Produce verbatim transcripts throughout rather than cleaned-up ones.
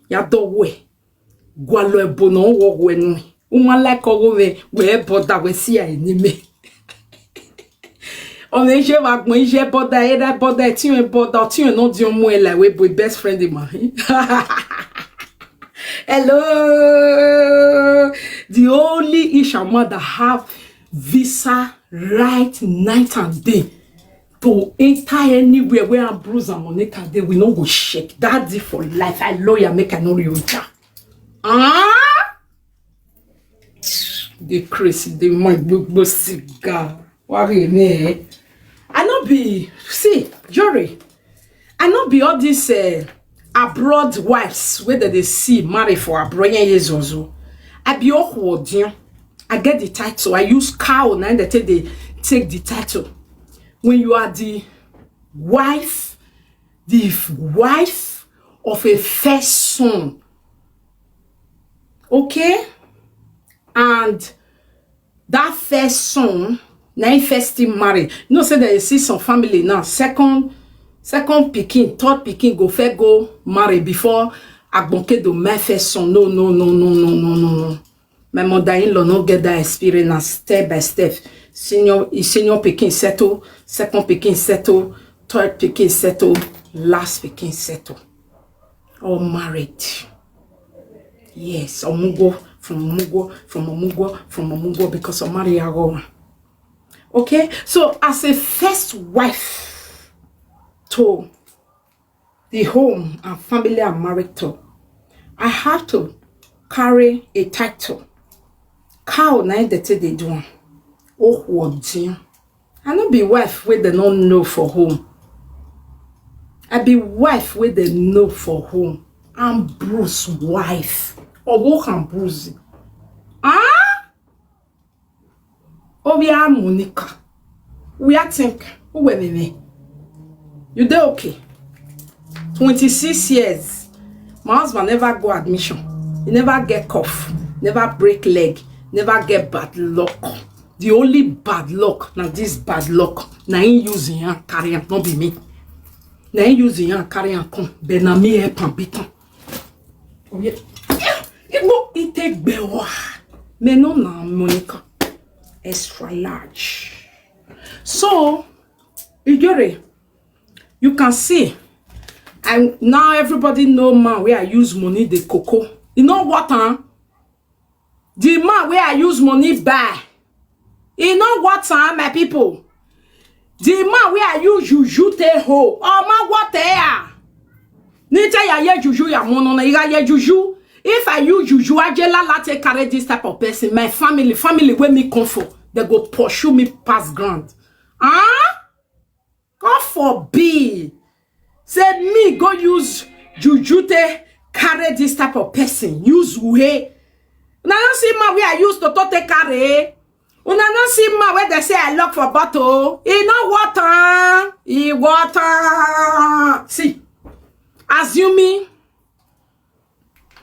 Ya do we. Gwalo ebo no wo we nu. Uma like ogo we, we boda we si ya ni me. Ona ije wa gbon ije boda, era boda, ti o boda, ti o no di omo e la we boy best friend ma. Hello. The only Isha mother have visa right night and day to enter anywhere where Ambrose and Monica dey, we no go shake. Daddy for life. I lawyer make I no real ja. Ah, the crazy, the mind gbogbo cigar. Worry me. Eh? I no be, see, Jory, I no be all these uh, abroad wives where they, they see marry for abroad. Yeah, yes, also. I be Ohuodian. I get the title. I use cow, and they take, they take the title. When you are the wife, the f- wife of a first son, okay? And that first son, na him first thing marry. You know, say that you see some family now, second, second pikin, third pikin go first go marry before Agbonkedo, my first son. No, no, no, no, no, no, no, no. My mother-in-law no get that experience. Na step by step. Senior, e senior pikin settle, second pikin settle, third pikin settle, last pikin settle. All married. Yes, omugo from omugo from omugo from omugo because of marry ago. Okay, so as a first wife to the home and family I'm married to, I have to carry a title. Cow na im dey take dey do am. Ohuodian. I no be wife wey dem no know for home. I be wife wey dem know for home. Ambrose wife. Owo Ambrose. Ah? Obia Monica. We are think. Who were me? You dey okay? Twenty-six years. My husband never go admission. He never get cough, never break leg, never get bad luck. The only bad luck na this bad luck. Na him use him hand carry am, no be me. Na him use him hand carry am come. But na me help am beat am. Oh, yeah. Yeah. Igbo ite gbewa. Me no na Monica. Extra large. So, Ijore, you can see, and now everybody know man where I use money the cocoa. You know what, huh? The man where I use money buy. You know what, huh, my people? The man where I use juju te ho. Oh, man, what they are? Nita ya ye juju ya mono na ya ye juju. If I use juju, ajela latte carry this type of person. My family, family where me come for, they go pursue me past ground. Huh? God forbid. Say me go use juju te carry this type of person. Use way. Una no see man where I use to, to take carry. Una no see man where they say I lock for bottle. E no water. E water. See, assuming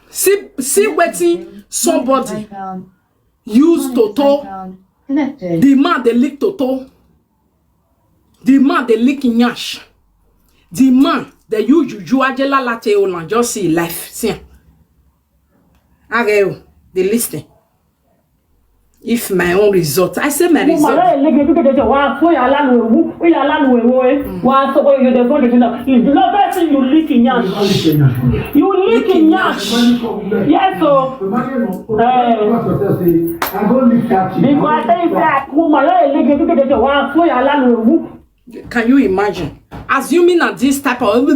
see see wetin somebody use toto. The man dey lick toto. The man dey lick nyash. The man dey use juju ajela latte oland just see life. See am. Ageo, dey listen. If my own result, I say my result. Mara elege duke de wa fo ya lalu ewu, ya lalu ewu eh. Wa so ko yo de fo de na. Lo be si you lick nyash. You lick nyash. Yes, so. Eh. Because I say that woman, eh, elege duke de wa fo ya lalu ewu. Can you imagine? Assuming that this type of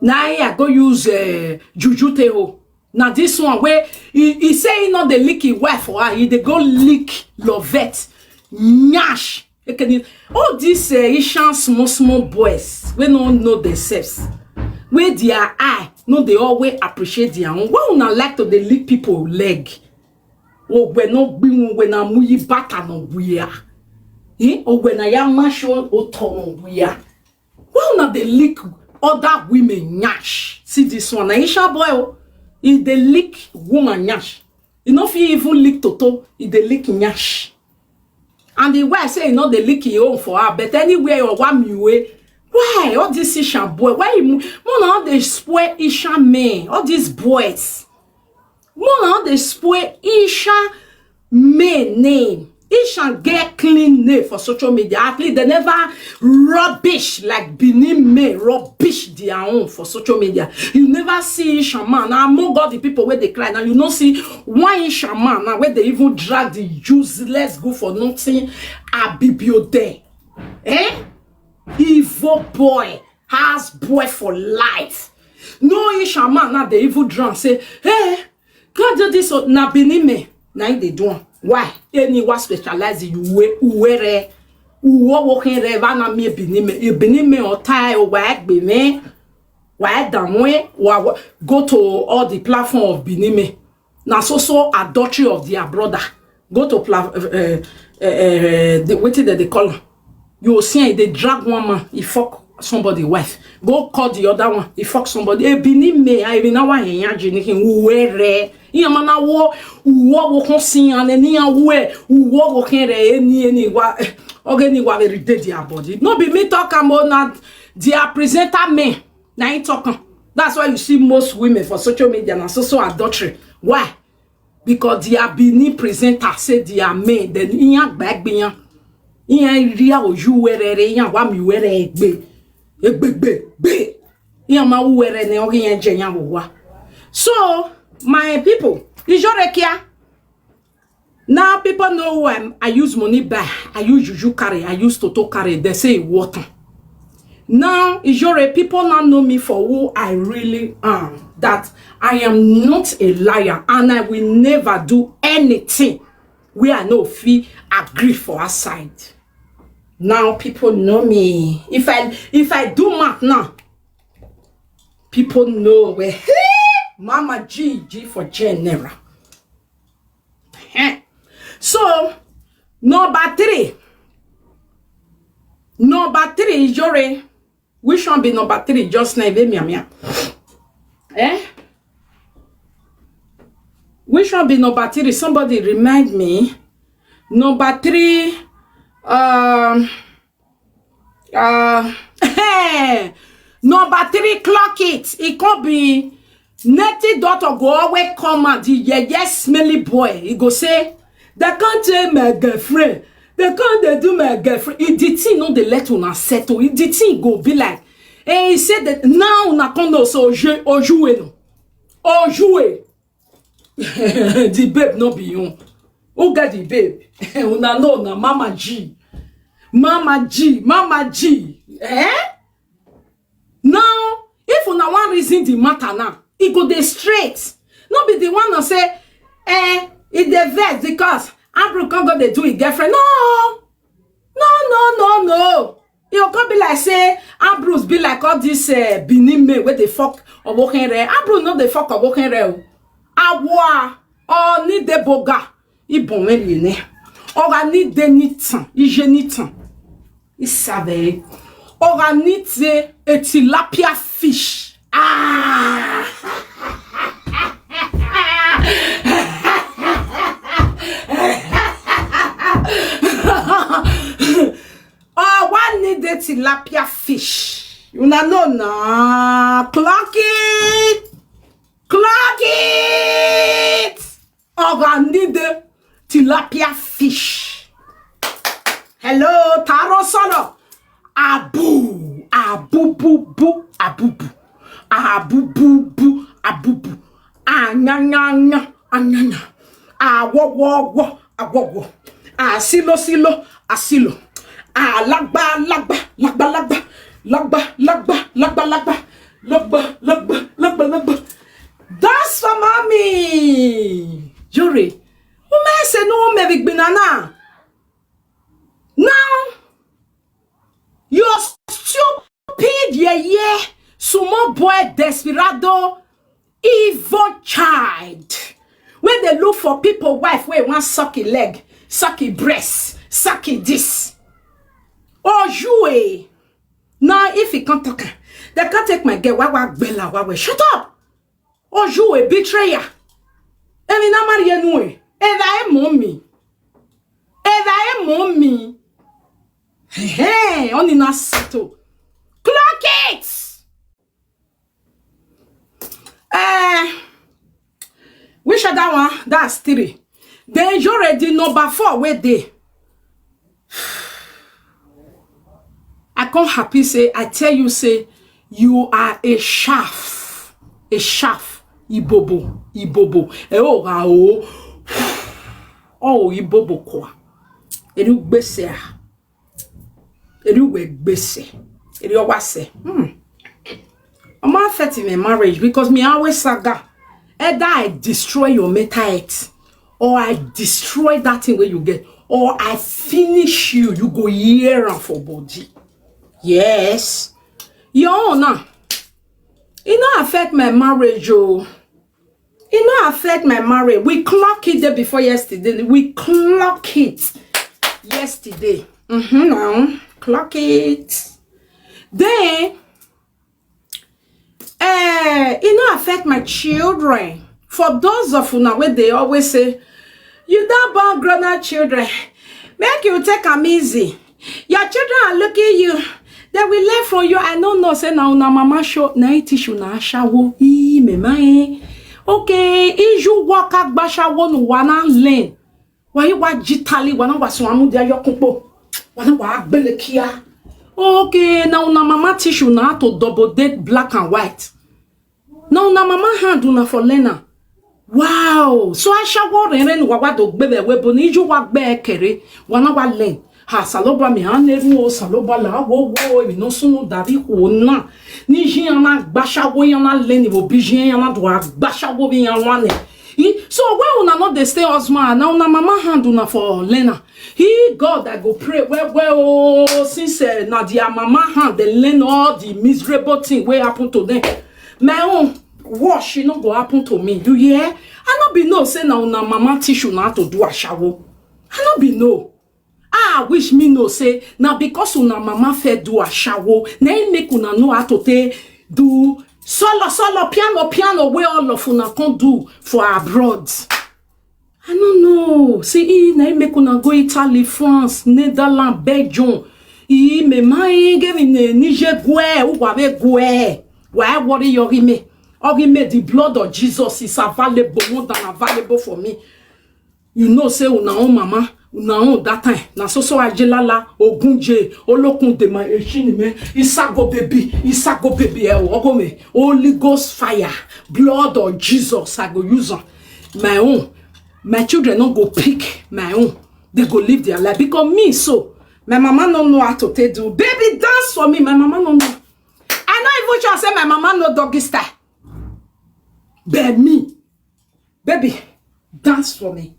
now I go use uh, juju te ho. Now this one where he, he say he not the lick his wife for her, he dey go lick Lovette. Nyash. Ekene, all these uh, Asian small small boys, we no know themselves. Where their eye, no, they always appreciate their own. Why una like to dey lick people leg? Oh, we no be we na muyi bata no we are. Eh? Oh, we na ya masho oto no we are. Why una dey lick other women nyash? See this one, Aisha boy, oh, he dey lick woman nyash. He no fit even lick toto, he dey lick nyash. And the wife say he no dey lick him own for her, but anywhere you want me way, Why all this Ishan boy? Why you mo na all dey spoil Ishan men? All these boys. Mo na all dey spoil Ishan men name. Ishan get clean name for social media. At least they never rubbish like Benin men rubbish their own for social media. You never see Ishan man. Now among all the people where they cry now, you no see one Ishan man now where they even drag the useless go for nothing. Abibio there. Eh? Evil boy, house boy for life. No Ishan man now they even drown say, hey, can't do this. So na Benin me, na him dey do am. Why? Any wa specialize in uwe uwere uwo wokin re va na mi Benin me Benin me o tai o wa egbe me wa edan we wa go to all the platform of Benin me. Na so so adultery of their brother. Go to pla uh, uh, uh, the, wetin dem dey call am. You see, they drag one man, he fuck somebody wife. Go call the other one, he fuck somebody. Ebi ni me, I mean, now I ain't jini him where. Iya mana wo wo wo kon si ane ni ya we wo wo ken re ni ni wa oge ni wa very dey their body. No be me talk am o na their presenter men na him talk am. That's why you see most women for social media na so so adultery. Why? Because their Benin presenter say their men then iya gbagbiyan iya ria oju werere iya wa mi were egbe egbegbe gbe iya ma wu were ne oge yen je yan wo wa. So my people, Ijorekia. Now people know who I'm, I use money buy, I use juju carry, I use toto carry. They say water. Now Ijore people now know me for who I really am. That I am not a liar and I will never do anything where I know if we agree for our side. Now people know me. If I if I do math now, people know where Mama G G for general. Eh. So number three, number three, Ijore. Which one be number three? Just now, Ebe Mia Mia. Eh? Which one be number three? Somebody remind me. Number three, um, uh, number three, clock it. It could be native daughter go always come out the yeah, yes, smelly boy. He go say, they can't take my girlfriend. They can't they do my girlfriend. If the thing no they let una settle. If the thing go be like, and he said that now una come know so oju oju no. Oju the babe no be you. Who get the babe? Una know na Mama G. Mama G, Mama G. Eh? Now, if una wan reason the matter now, e go dey straight. No be the one na say, eh, e dey vex because Abru come go dey do him girlfriend. No, no, no, no, no. E go come be like say Ambrose be like all this uh, Benin men wey dey fuck Owokenre. Ambrose no dey fuck Owokenre o. Awa, ọ ni de boga, ibon we ni ne. Ọga ni de nitan, ije nitan. Isabel. Ọga ni te a tilapia fish. Ah! Oh, one need the tilapia fish. Una know na. Clock it. Clock it. Ọga need the tilapia fish. Hello, Taro Solo. Abu, abu, bu, bu, abubu. Abu, bu, bu, abubu. Anyanyanya, anyanya. Awowowo, awowo. Asilo, silo, asilo. Alagba, lagba, lagba, lagba. Lagba, lagba, lagba, lagba. Lagba, lagba, lagba, lagba. That's for mommy. Yuri. Ume se no me big banana. Now, your stupid yeye, small boy, desperado, evil child. When they look for people, wife, wey wan suck a leg, suck a breast, suck a this. Oh, you eh. Now, if he can't talk, they can't take my girl. Why, why, Bella, why, why? Shut up. Oju a betrayer. Emi na mari enu e. Eva e mo mi. Eva e mo mi. Hey, oni na sato. Clock it. Eh, which other one? That's three. Then you already number four wey dey. I come happy say I tell you say you are a shaft, a shaft, ibobo, ibobo. E o ga o. Oh, ibobo kwa. Eri gbese a. Eri we gbese. Eri owase. Hmm. I'm affecting my marriage because me always saga. Either I destroy your mental health or I destroy that thing where you get or I finish you. You go here and for body. Yes. Your own now. It not affect my marriage, oh. It not affect my marriage. We clock it day before yesterday. We clock it yesterday. Mm-hmm, now. Clock it. Then, eh, it not affect my children. For those of una where they always say, you don't born grown-up children. Make you take am easy. Your children are looking you. They will learn from you. I don't know. Say now, una mama show. Na it issue na ashawo. Ii, me ma, eh. Okay, issue work agbashawo no wana learn. Why you wa jitali? Wana wa so amu dia yokunpo. Wana wa agbelekia. Okay, now una mama teach you now to double date black and white. Now una mama hand una for learner. Wow. So ashawo rere ni wawa do gbebe webo ni ju wa gbe kere. Wana wa learn. Ha, saloba mi ha neru o, saloba la wo wo, emi no sunu dari ho na. Ni ji ana gbashawo yana learn wo bi ji yana do gbashawo bi yana ne. So where una no dey stay husband? Now una mama hand una for learner. He God, I go pray well well, oh, since, eh, na their mama hand they learn all the miserable thing wey happen to them. My own wash, e no go happen to me. You hear? I no be know say na una mama teach una how to do ashawo. I no be know. Ah, wish me know say na because una mama fit do ashawo, na im make una know how to take do solo solo, piano piano, wey all of una come do for abroad. I no know. See, e na im make una go Italy, France, Netherlands, Belgium. E me ma e get in Niger gwe, uwa we gwe. Why worry your me? Ori me, the blood of Jesus is available, more than available for me. You know say una own mama, una own that time. Na so so ajelala, ogunje, olokun de ma eshini me, isago baby, isago baby, eh, ogo me. Holy Ghost fire, blood of Jesus, I go use am. My own, my children no go pick my own. They go live their life because me so, my mama no know how to take do. Baby, dance for me. My mama no know. I no even sure say my mama know doggy style. But me, baby, dance for me.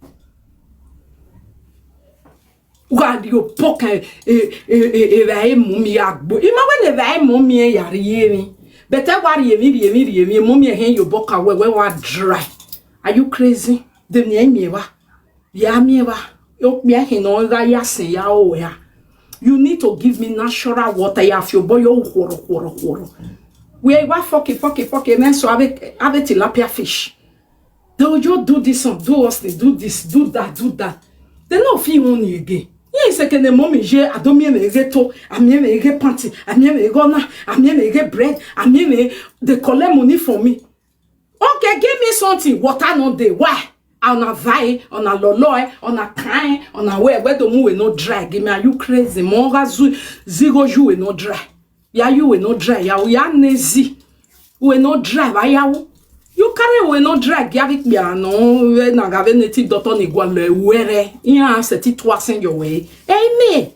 Wa yo poke e e e e va e mu mi agbo. Ima we ne va e mu mi e ya ri mi. But e wa ri mi, ri mi, ri mi, mu mi e hen yo boka we we wa dry. Are you crazy? De ni e mi e wa. Ya mi e wa. Yo mi e hen no ga ya sin ya o ya. You need to give me natural water. Ya fi obo yo horo horo horo. We wa fuck it, fuck it, fuck it. Men so ave ave tilapia fish. They will just do this one, do us, they do this, do that, do that. They no fit own you again. Yes, I can the mommy je adomi me geto, ami me ge panty, ami me gona, ami me ge bread, ami me they collect money from me. Okay, give me something. Water no dey. Why? On a vai, on a loloi, on a kind, on a where where the moon will not dry. Give me, are you crazy? Monga zu zero you will not dry. Ya you will not dry. Ya ya nezi. We no dry. Why ya? You carry we no dry. Give it me no. We na gave native doctor ni gwale were. Ya seti twice in your way. Amen.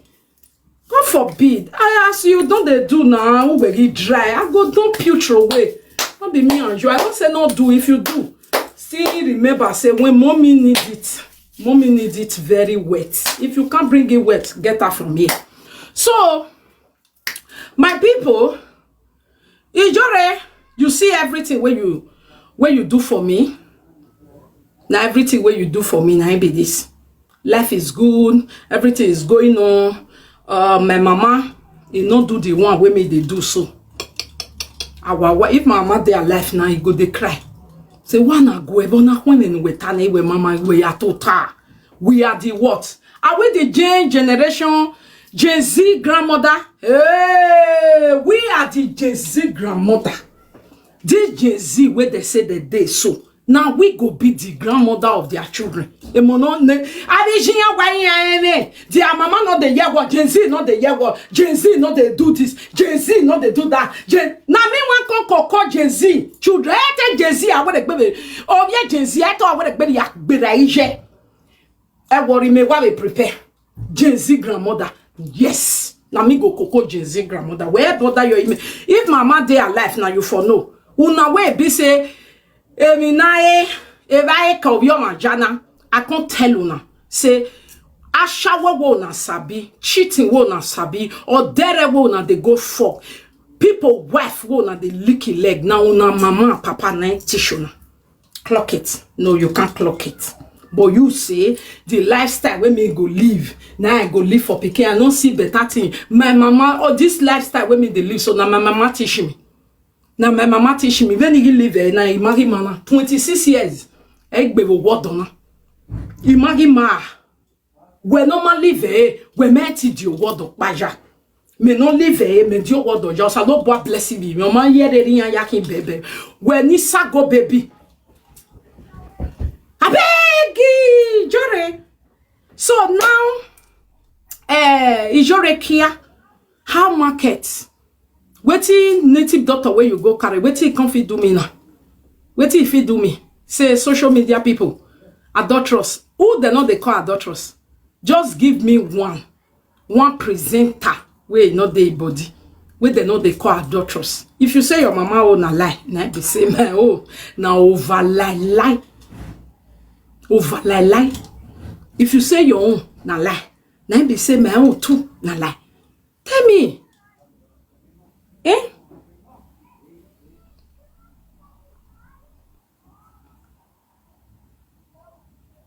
God forbid. I ask you, don't they do now? Who will he dry? I go don't putrid away. Not be me and you. I don't say no do if you do. Still remember, say when mommy need it, mommy need it very wet. If you can't bring it wet, get her from here. So, my people, Ijore, you see everything where you where you do for me. Now everything where you do for me, now be this. Life is good, everything is going on. Uh, my mama, you not do the one where me they do so. Our wa- if my mama dey alive now, you go they cry. Say one na go ebona when in we tane we mama we are total. We are the what? Are we the gen generation? Gen Z grandmother. Hey, we are the Gen Z grandmother. This Gen Z wey dey say dem dey so, na we go be the grandmother of their children. Emo no ne, abi jinya wa yin ene. Their mama no dey hear word, Gen Z no dey hear word, Gen Z no dey do this, Gen Z no dey do that. Gen, na me wan come koko Gen Z children. E take Gen Z awere gbere. O ye Gen Z, e to awere gbere ya gbere ije. E worry me, why we prepare? Gen Z grandmother. Yes. Na me go koko Gen Z grandmother. Where bother your email? If mama dey alive, na you for know. Una wey be say, emi na e, eva e ka obi oma jana. I can't tell una. Say, ashawo wo na sabi, cheating wo na sabi, or dere wo na dey go for. People wife wo na dey lick e leg. Na una mama and papa na e teach una. Clock it. No, you can't clock it. But you say the lifestyle wey me go live, now I go live for pikin. I no see better thing. My mama, oh, this lifestyle wey me dey live, so na my mama teach me. Na my mama teach me. When he live, eh, na he marry mana twenty-six years. Eh, gbe wo word na. He marry ma. We normally ve, we meti di owodo paja. Me no live, me di owodo, just a no boy bless me. Your man here, the yan yakin baby. We ni sago baby. I beg you, Jore. So now, eh, Ijore Kia, how market? Wetin native doctor wey you go carry? Wetin e come fit do me now? Wetin e fit do me? Say social media people, adulterous. Who dem no dey call adulterous? Just give me one, one presenter wey no dey e body, wey dem no dey call adulterous. If you say your mama own na lie, na be say my own na over lie lie, over lie lie. If you say your own na lie, na be say my own too na lie. Tell me. Eh?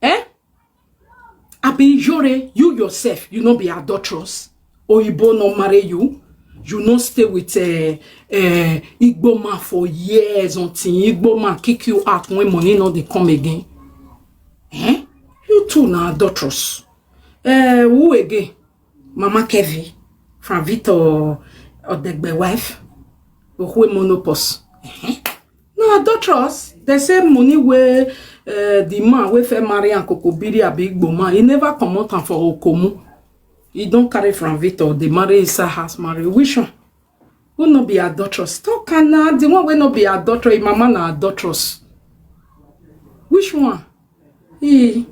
Eh? Abi Ijore, you yourself, you no be adulterous. Oyibo no marry you. You no stay with uh, uh, Igbo man for years until Igbo man kick you out when money no dey come again. Eh? You too na adulterous. Uh, who again? Mama Kevi, from Victor Odegbe wife, Okwe Monopos. Uh-huh. No, adulterous. They say money where uh, the man wey fit marry and Kokobiri a big man. He never come out for Okomu. He don't carry from Victor. They marry inside house marry. Which one? Who no be adulterous? Talk am na. The one wey no be adulterous, him mama na adulterous. Which one? He,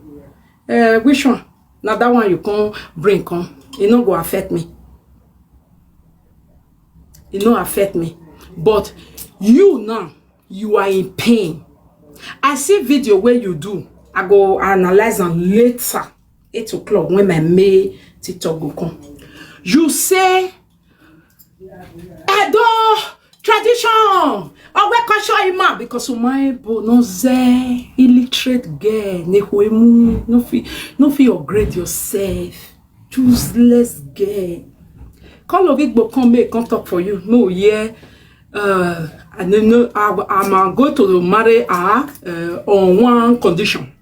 uh, which one? Na that one you come bring come. E no go affect me. E no affect me. But you now, you are in pain. I see video wey you do. I go analyze am later, eight o'clock, when my May TikTok go come. You say Edo tradition. Owe kosho ima because Umaibo no ze illiterate girl. Nehuemu, no fit, no fit upgrade yourself. Useless girl. Call of Igbo come make come talk for you. No, yeah. Uh, I don't know. I, I'm going to marry her uh, on one condition.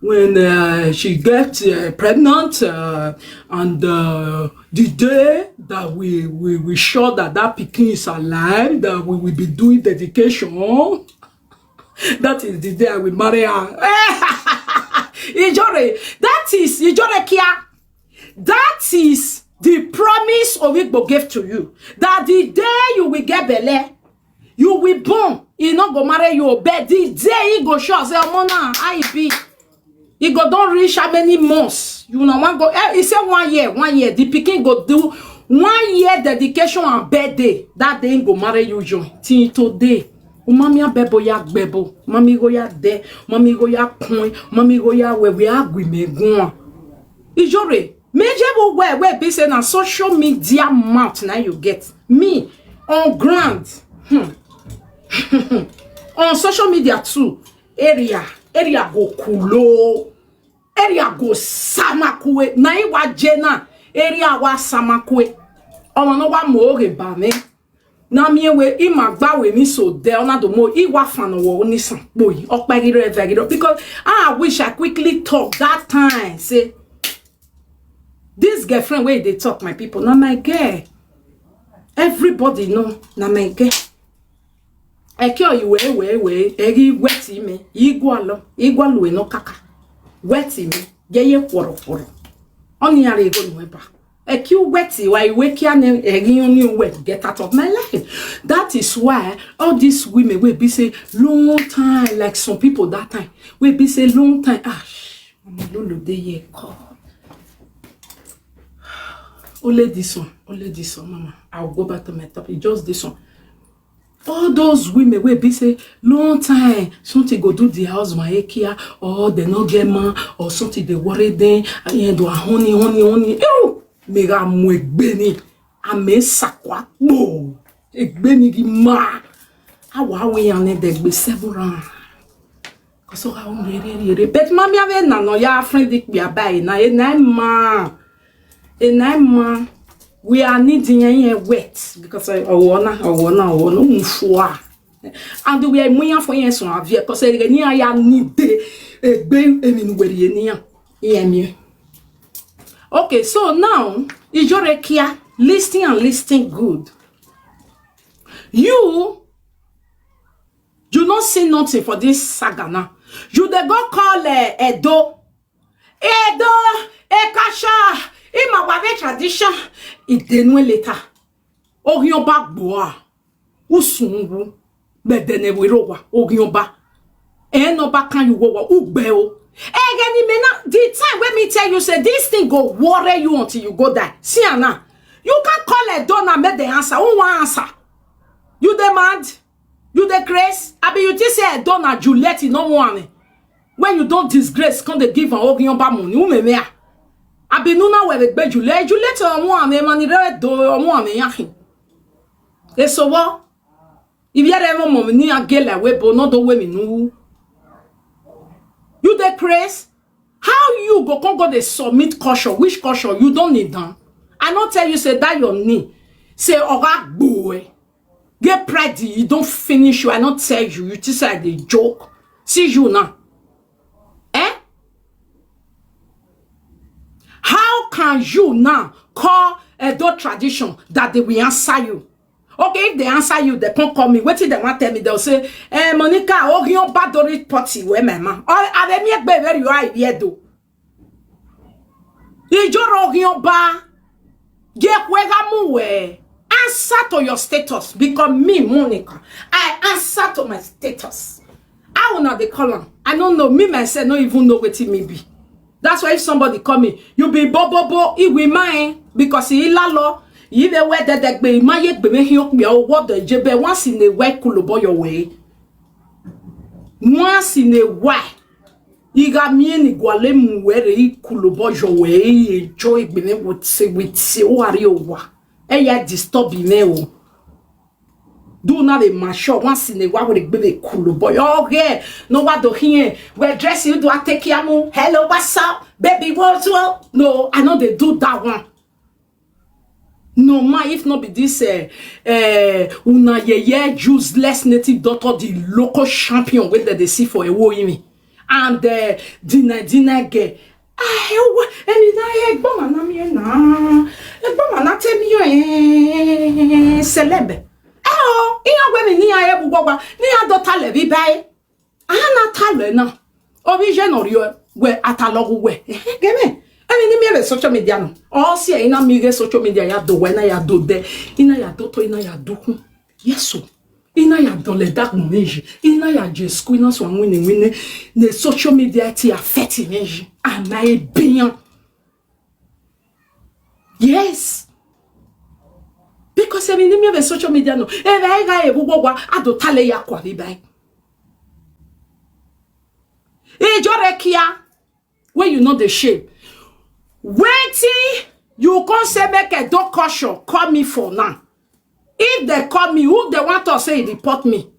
When uh, she gets uh, pregnant uh, and uh, the day that we we we sure that that pikin is alive, that we will be doing dedication, that is the day I will marry her. Ijore, that is Ijore Kia. That is the promise Owigbo gave to you, that the day you will get belle, you will born. He no go marry you, but the day he go show say, "Omo na, how e be?" He go don reach how many months? You know, one go. Eh, he say one year, one year. The pikin go do one year dedication and birthday. That day he go marry you, join. Till today, umami abebo ya gbebo, mami go ya de, mami go ya kun, mami go ya we we agwi me gun. Ijore, major wo we we be say na social media mouth now you get me on ground. Hmm. On social media too. Area, area go kulo. Area go samakwe. Na iwa jena. Area wa samakwe. Omo no wa mo oge ba me. Na mi ewe ima gba we ni so de ona do mo iwa fano wo ni san po yi. Opa giro e vegiro because I wish I quickly talk that time say This girlfriend wey dey talk, my people, na my girl. Everybody know, na my girl. Eke oyi wee wee wee, egi wet ime, igwalo, igwalo eno kaka. Wet ime, geye kworo kworo. Oni are ego nueba. Eki wet iwa iwe kia ne egi oni wet, get out of my life. That is why all these women will be say long time, like some people that time, will be say long time. Ah, shh, Mama Lulu dey here call. Only this one, only this one, Mama. I'll go back to my topic. Just this one. All those women wey be say long time something go do the husband ekia, or they no get man, or something dey worry them, and you do a honey, honey, honey. Ew, me ga mu egbeni, ame sakwa gbo, egbeni gi ma. Awa we ane de gbe several. Koso ga o yere yere. But mami ave na no ya friend dik bi abai na e na ma. E na ma. We are needing here wet because I wanna, I wanna, I wanna mfua. And we are muya for yes on avie because I ni aya need the egbe emi nuweri enia. Yemi. Okay, so now Ijorekia, listen and listen good. You, you not see nothing for this saga now. You dey go call uh, Edo. Edo, Ekasha, Imawave tradition. Idenwe later. Ogioba gboa. Usungu. Bedene werowa. Ogioba. Eno ba kan you wowa. Ugbe o. Egeni me na, the time when me tell you say this thing go worry you until you go die. See am now. You can't call Edo na make the answer. Who wan answer? You dey mad? You dey craze? Abi you think say Edo na Juliet no wan am? When you don disgrace, come dey give am Ogioba money. Who me me? Abi nuna we gbe Juliet. Juliet omo ame mani re do omo ame yahin. Eso wo? If you ever mom ni agela we bo no do we mi nu. You dey craze? How you go come go dey submit caution? Which caution? You don't need them. I not tell you say that your knee. Say oga gboe. Get pride, you don't finish you. I not tell you. You think say I dey joke. See you now. Eh? How can you now call Edo tradition that they will answer you? Okay, if they answer you, they can't call me. What if they want tell me? They'll say, eh, Monica, Ogion Badori party where my man. Or are they me where you are here though? Ijoro Ogion Ba. Get where muwe. Answer to your status because me, Monica, I answer to my status. I will not dey call am. I don't know. Me myself, no even know wetin me be. That's why if somebody call me, you be bo bo bo, he will mind because he la lo. He be where the the gbe, my ye gbe me he ok me o what the jebe once in a while kulobo your way. Once in a while. Iga mi ni gwale mu were i kulobo your way. Enjoy gbe me with say with say o ari o wa. E ya disturb me o. Do not be mature once in a while with a baby cool boy. Oh yeah, no what do here. We're dressing you do I take care mu. Hello, what's up? Baby, what's up? No, I know they do that one. No man, if not be this uh, uh, una yeye useless native doctor, the local champion wey dem dey see for ewo imi and uh, dina dina girl. Ah, ewo emi na egbon mana mi na egbon mana temi o eh celeb. Eh o, iyan gbe mi ni aye bu gbogbo ni ayan do tale bi bayi. Ana tale na. Obi je no rio we atalogu we. Geme. Emi ni mi be social media no. O si e ina mi ge social media ya do we na ya do de. Ina ya do to ina ya do kun. Yes o. Ina ya do le da kun meji. Ina ya je school ina so wini wini. Ne social media ti affect meji. Ana e biyan. Yes. Because emi ni mi be social media no. E ga e ga e bu gbogbo ado tale ya kwa bi bai. Ijore kia. When you know the shame. Wetin you come say make a don caution call me for now. If they call me, who they want to say report me?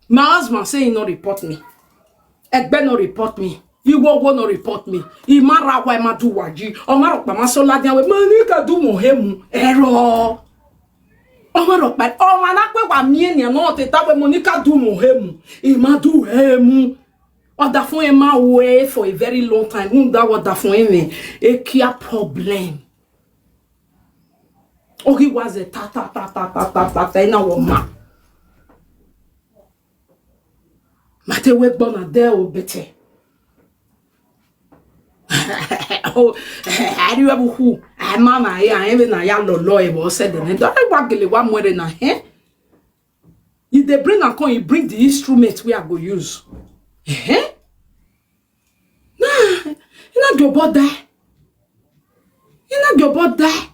My husband say he no report me. Egbe no report me. Iwowo no report me. Imara wa ma do waji. Omaro pa ma so la dia we. Monica do mo hemu. Ero. Omaro pa. Omana pe wa mi eni no te ta we Monica do mo hemu. Ima do hemu. Vodafone ma we for a very long time. Who that Vodafone me? A care problem. Ogi was a ta ta ta ta ta ta ta ta ina woma. Mate we gbona de o bete. Oh, I do have who? I mama ya, I even na ya lolo e bo se de ne. Do I wa gele wa mwere na, eh? If they bring and come, you bring the instrument we I go use. Eh? Nah, you not your bother. You not your bother.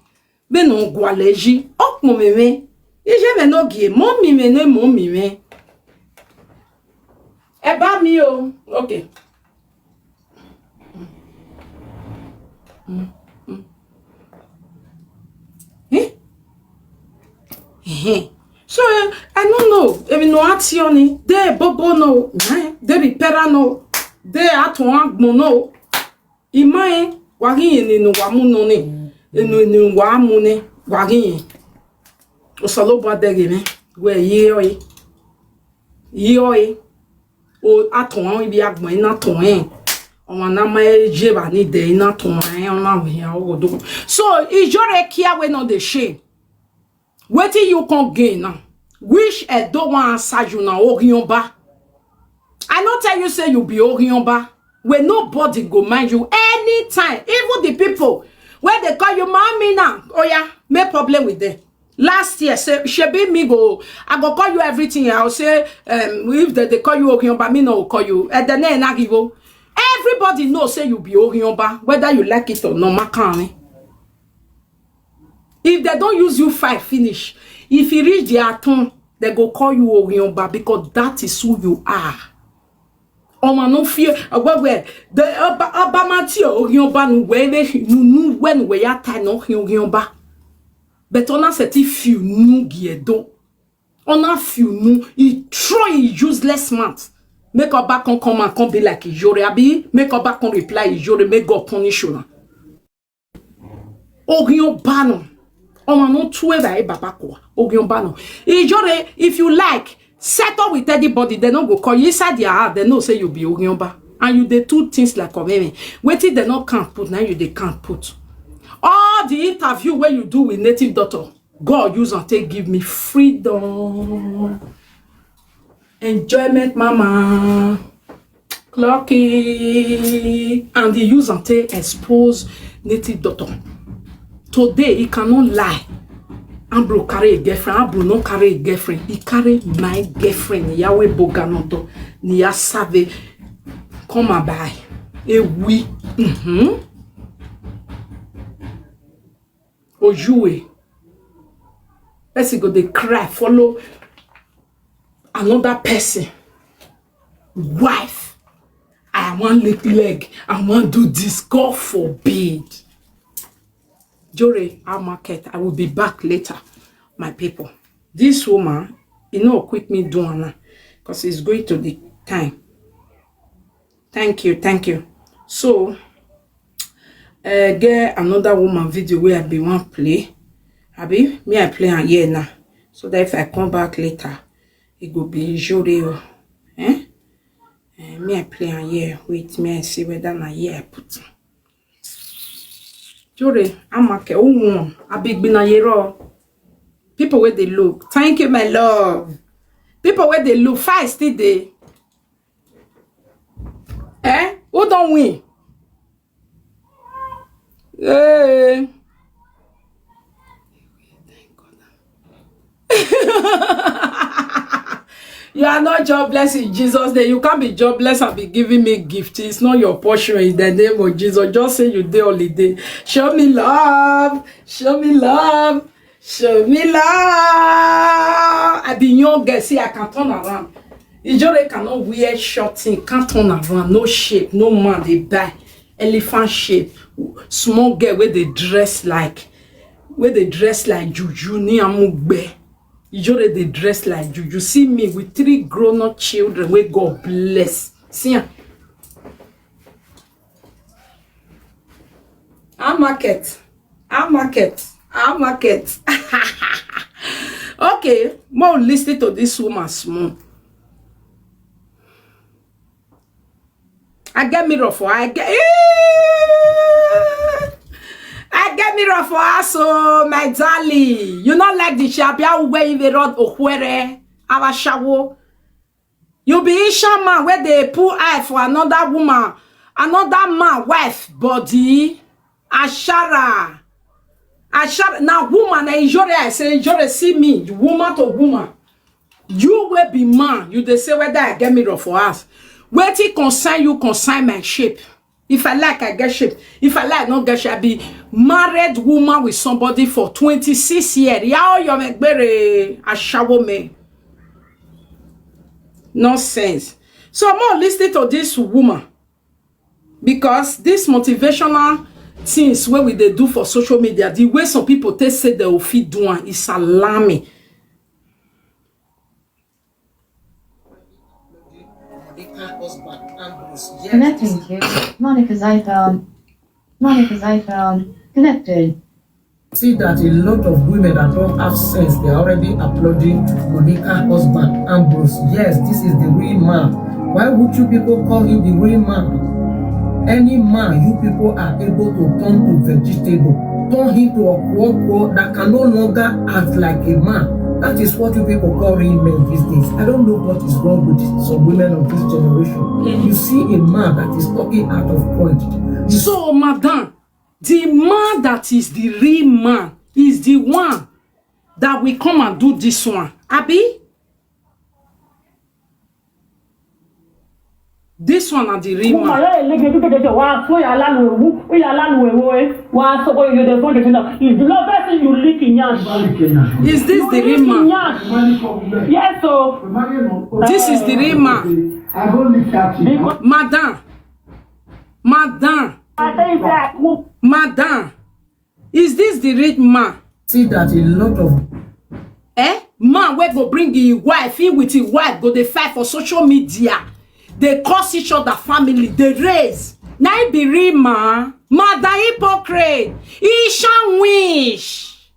Be no gwaleji. Ok mo meme. Ije me no gie. Mo mi me ne mo mi me. Ẹ bá mi o. Okay. Mm, mm. Eh? Eh. So, eh, I don't know. I mean, no action. They bobo no. Eh? They repair no. They at one no. Imae, wagi ni no wa mu no ni. Enu ni wa mu ni. Wagi. Osaloba dege me. We ye oi. Ye oi. O aton an bi agbon ina ton en. O ma na ma e je ba ni de ina ton en, o na we ya o do. So, ijore kia we no dey shame. Wetin you come gain now? Which Edo wan answer you na Orionba? I no tell you say you be Orionba. Where nobody go mind you anytime. Even the people where they call you mommy now, oh yeah, make problem with them. Last year, say shebi me go, I go call you everything. I'll say, um, if they, they call you Orionba, me no go call you. And then na give you. Everybody know say you be Orionba, whether you like it or not, makani. If they don't use you five finish, if you reach their turn, they go call you Orionba because that is who you are. Oma no fear. Agwagwe, the Oba, Oba Matthew, Orionba, nu we, nu, nu, when we are tie no Orionba. But ona seti few nu giedo. Ona few nu, he throw a useless mouth. Make Oba come, come and come be like Ijore, abi? Make Oba come reply Ijore, make God punish you now. Orionba no. Oma no two ever e baba kwa. Orionba no. Ijore, if you like, settle with anybody. They no go call you inside their heart. They know say you be Orionba. And you dey two things like Omeme. Wetin they no can't put, now you they can't put. All the interview where you do with native doctor, God use and take give me freedom. Enjoyment, mama. Clocky. And the use and take expose native daughter. Today, he cannot lie. Ambro carry a girlfriend. Ambro no carry a girlfriend. He carry my girlfriend. Yahweh Boganoto. Niya Save. Come and buy. A we. Mm-hmm. Ojuwe. Person go dey cry, follow another person. Wife. I want lick leg. I want do this. God forbid. Jore, our market. I will be back later, my people. This woman, you know, quick me do now, because it's going to the time. Thank you, thank you. So, uh, get another woman video where I be one play. Abi, me I play am here now. So that if I come back later, it go be Jore o. Eh? Eh, me I play am here. Wait, me I see whether na here I put am. Jore, Amake, who won? Abigbina Yero. People where they look. Thank you, my love. People where they look. Five still dey. Eh? Who don't win? Hey. You are not jobless in Jesus' name. You can't be jobless and be giving me gift. It's not your portion in the name of Jesus. Just say you dey holiday. Show me love. Show me love. Show me love. I be young girl. See, I can turn around. Ijore cannot wear short thing, can't turn around. No shape, no man they buy. Elephant shape. Small girl where they dress like, where they dress like juju ni amugbe. Ijore they dress like juju. See me with three grown-up children where God bless. See am. Our market. Our market. Our market. Okay, more listen to this woman small. I get mirror for I get I get mirror for us, oh my darling. You not like the Shabia where you rod Okwere, our shawo. You be Isha man where they pull eye for another woman, another man wife body. Ashara. Ashara. Now woman, I enjoy I say enjoy see me, woman to woman. You will be man. You they say whether I get mirror for us. Wait till concern you, concern my shape. If I like, I get shape. If I like, not get shape. I be married woman with somebody for twenty-six years. Yao, you're a very ashawo me. Nonsense. So I'm gonna listen to this woman because this motivational things where we they do for social media, the way some people they say they will feed do one is alarming. Connecting to Monica's iPhone. Monica's iPhone. Connected. See that a lot of women that don't have sense, they're already applauding Monica husband, Ambrose. Yes, this is the real man. Why would you people call him the real man? Any man you people are able to turn to vegetable, turn him to a quo that can no longer act like a man. That is what you people call real men these days. I don't know what is wrong with some women of this generation. You see a man that is talking out of point. So, madam, the man that is the real man is the one that will come and do this one. Abi? This one na the real man. Wàá fún ìyá aláluwẹ̀wò, ìyá aláluwẹ̀wò ẹ̀, wàá sọ pé yóò dé fún ìdíje náà. Ìdúró fẹ́ sí you lick in yansh. Is this the real man? Yes o. This is the real man. Because Madam, madam, I tell you say I cook. Madam, is this the real man? See that a lot of Eh? Man wey go bring him wife, he with him wife go dey fight for social media, dey curse each other family, dey raise. Na him be real man. Madam hypocrite, Isha wish.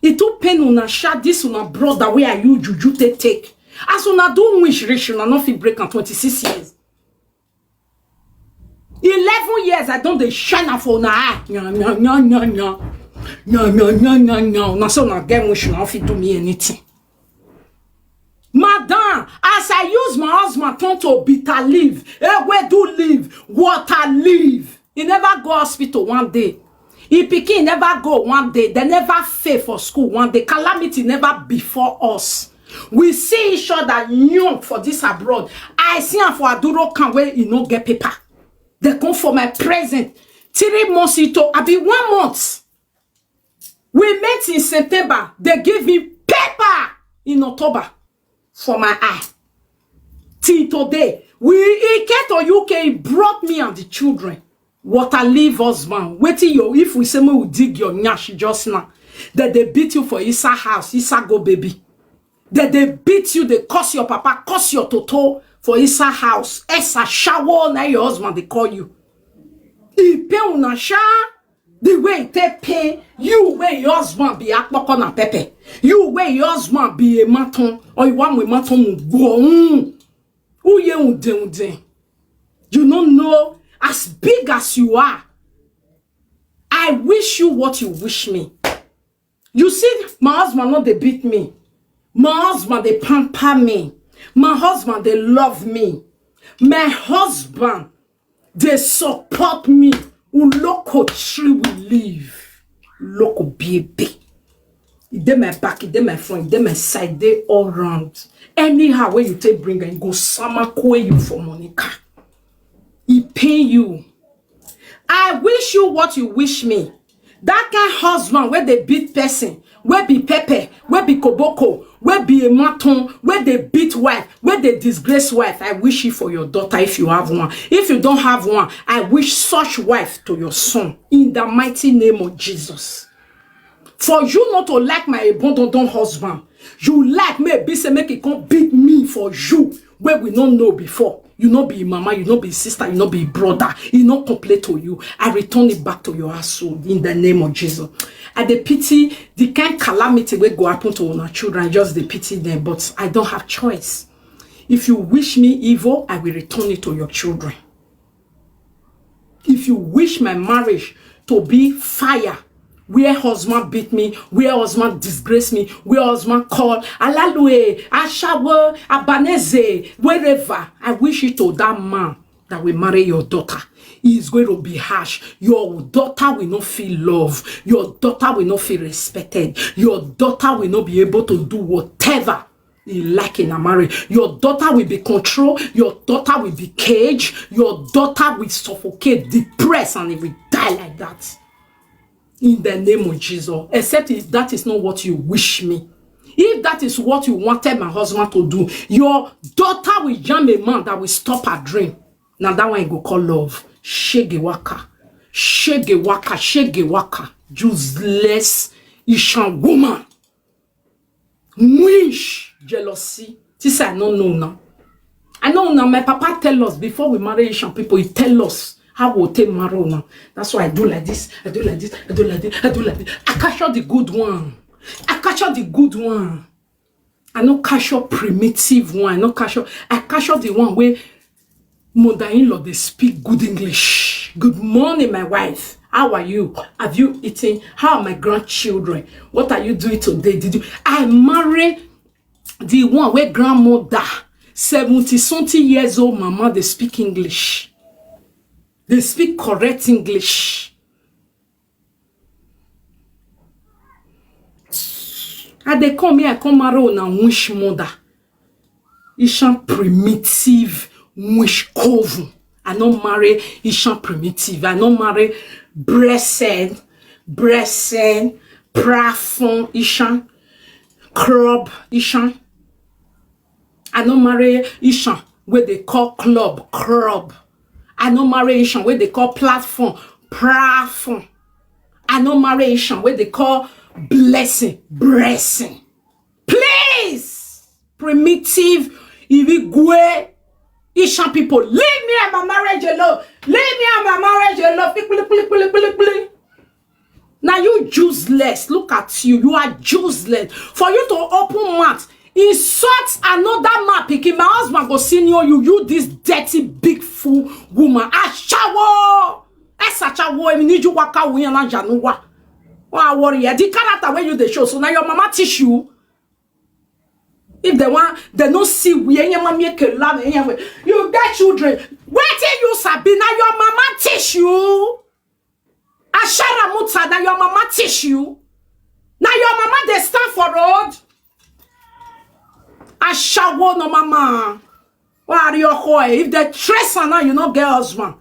E too pain una sha, this una brother wey I use juju take take. As una do wish reach, una no fit break am twenty-six years. Eleven years I don dey shine am for una eye. Nya, nya, nya, nya, nya. Nya, nya, nya, nya, nya. Una say una get wish, una no fit do me anything. Madam, as I use my husband turn to bitter leaf, ewedu leaf, water leaf. He never go hospital one day. He pikin never go one day. They never fail for school one day. Calamity never before us. We see each other young for this abroad. I see am for Aduro camp where he no get paper. They come for my present. Three months into, I be one month. We met in September. They give me paper in October for my eye. Till today, we he came to U K, he brought me and the children. Water leave husband. Waiting you if we say we dig your nyash just now. That they beat you for Isa house, Isa go baby. That they beat you, they curse your papa, curse your toto for Isa house. Esa shower now your husband they call you. He pay una sha. The way he take pay you, where your husband be akpoko na pepe, you where your husband be a maton or you want me maton go. Who ye unde unde? You don't know as big as you are. I wish you what you wish me. You see, my husband not they beat me. My husband they pamper me. My husband they love me. My husband they support me. Uloko tree we live. Loco baby. They my back, they my front, they my side, they all round. Anyhow where you take bring and go summer you for Monica. He pay you. I wish you what you wish me. That kind husband where they beat person, where be pepe, where be koboko, where be a maton, where they beat wife, where they disgrace wife. I wish it for your daughter if you have one. If you don't have one, I wish such wife to your son in the mighty name of Jesus. For you not to like my abandoned husband, you like me be say make it come beat me for you where we don't know before. You not be mama, you not be sister, you not be brother, you not complain to you. I return it back to your household in the name of Jesus. I dey pity the kind calamity wey go happen to our children, I just dey pity them, but I don't have choice. If you wish me evil, I will return it to your children. wish my marriage to be fire, where husband beat me, where husband disgrace me, where husband call alalue, ashawo, abaneze, wherever. I wish it to that man that will marry your daughter. He is going to be harsh. Your daughter will not feel love. Your daughter will not feel respected. Your daughter will not be able to do whatever he like in a marriage. Your daughter will be controlled. Your daughter will be caged. Your daughter will suffocate, depressed, and he will die like that. In the name of Jesus. Except if that is not what you wish me. If that is what you wanted my husband to do, your daughter will jam a man that will stop her dream. Now that one you go call love. Shege waka. Shege waka. Shege waka. Useless Ishan woman. Wish jealousy. This I no know now. I know now. My papa tell us before we marry Asian people. He tell us how we take marry now. That's why I do like this. I do like this. I do like this. I do like this. I catch all the good one. I catch all the good one. I no catch your primitive one. I no catch your. I catch all the one where mother-in-law they speak good English. Good morning, my wife. How are you? Have you eaten? How are my grandchildren? What are you doing today? Did you? I marry the one where grandmother, seventy something years old mama, they speak English. They speak correct English. And they come here, I come marry on a wish mother. Ishan primitive wish coven. I no marry Ishan primitive. I no marry Bresen, Bresen, Prafon Ishan, Crop Ishan. I no marry Ishan where they call club, club. I no marry Ishan where they call platform, platform. I no marry Ishan where they call blessing, blessing. Please, primitive Irigwe Ishan people, leave me and my marriage alone. Leave me and my marriage alone. Pili, pili, pili, pili, pili. Now you useless. Look at you. You are useless. For you to open mouth, insult another man, picking my husband go senior you. You this dirty big fool woman. Ashawo. Esachawo. Emi niju waka wuyan na januwa. Wa worry. The character where you the show. So now your mama teach you. If they want, they no see we any mommy can love anyway. You get children. Waiting you Sabina, your mama teach you. Ashara Muta, now your mama teach you. Now your mama they stand for road. Ashawo no mama. Why are you hoi? If they trace her now, you no get husband.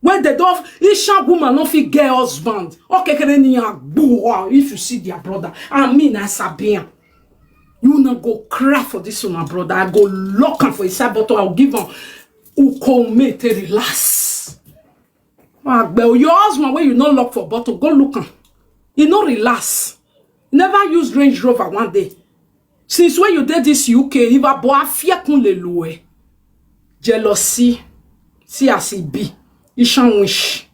When they don't, Isha woman no fit get husband. Okay, can any if you see their brother, I mean I Sabian. You no go cry for this one, my brother. I go lock am for inside bottle. I'll give am ukome to relax. Agbe, your husband where you no lock for bottle, go look am. He no relax. Never use Range Rover one day. Since when you did this U K, if a boy fear kun le lue. Jealousy. See as he be. Ishan wish.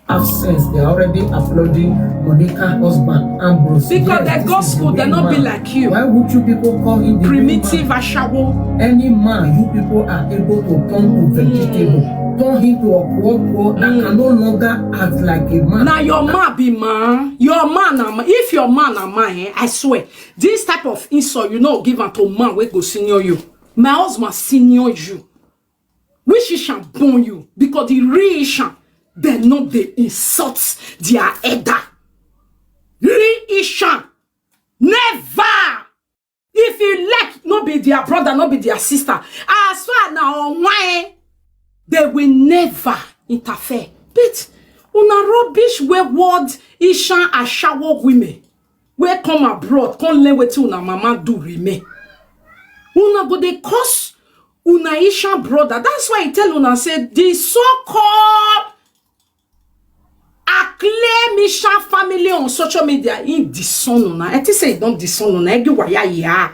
Have sense. They are already applauding Monica husband Ambrose. Because yes, they go school, they not be like you. Why would you people call him the primitive ashawo? Any man you people are able to turn to vegetable, mm, turn him to a poor poor that mm, can no longer act like a man. Now your man be man. Your man, am- if your man are mine, eh, I swear, this type of insult you know give am to man wey go senior you. My husband senior you. Which Ishan born you? Because the real Ishan, they know they insult their elder. Real Ishan, never. If you like, no be their brother, no be their sister. As far now on why they will never interfere. But una rubbish wayward Ishan ashawo women. Wey come abroad, come learn wetin una mama do remain. Una go dey curse una Ishan brother. That's why I tell una say the so-called acclaim Ishan family on social media, he disown una. I think say he don disown una. Egi waya ya.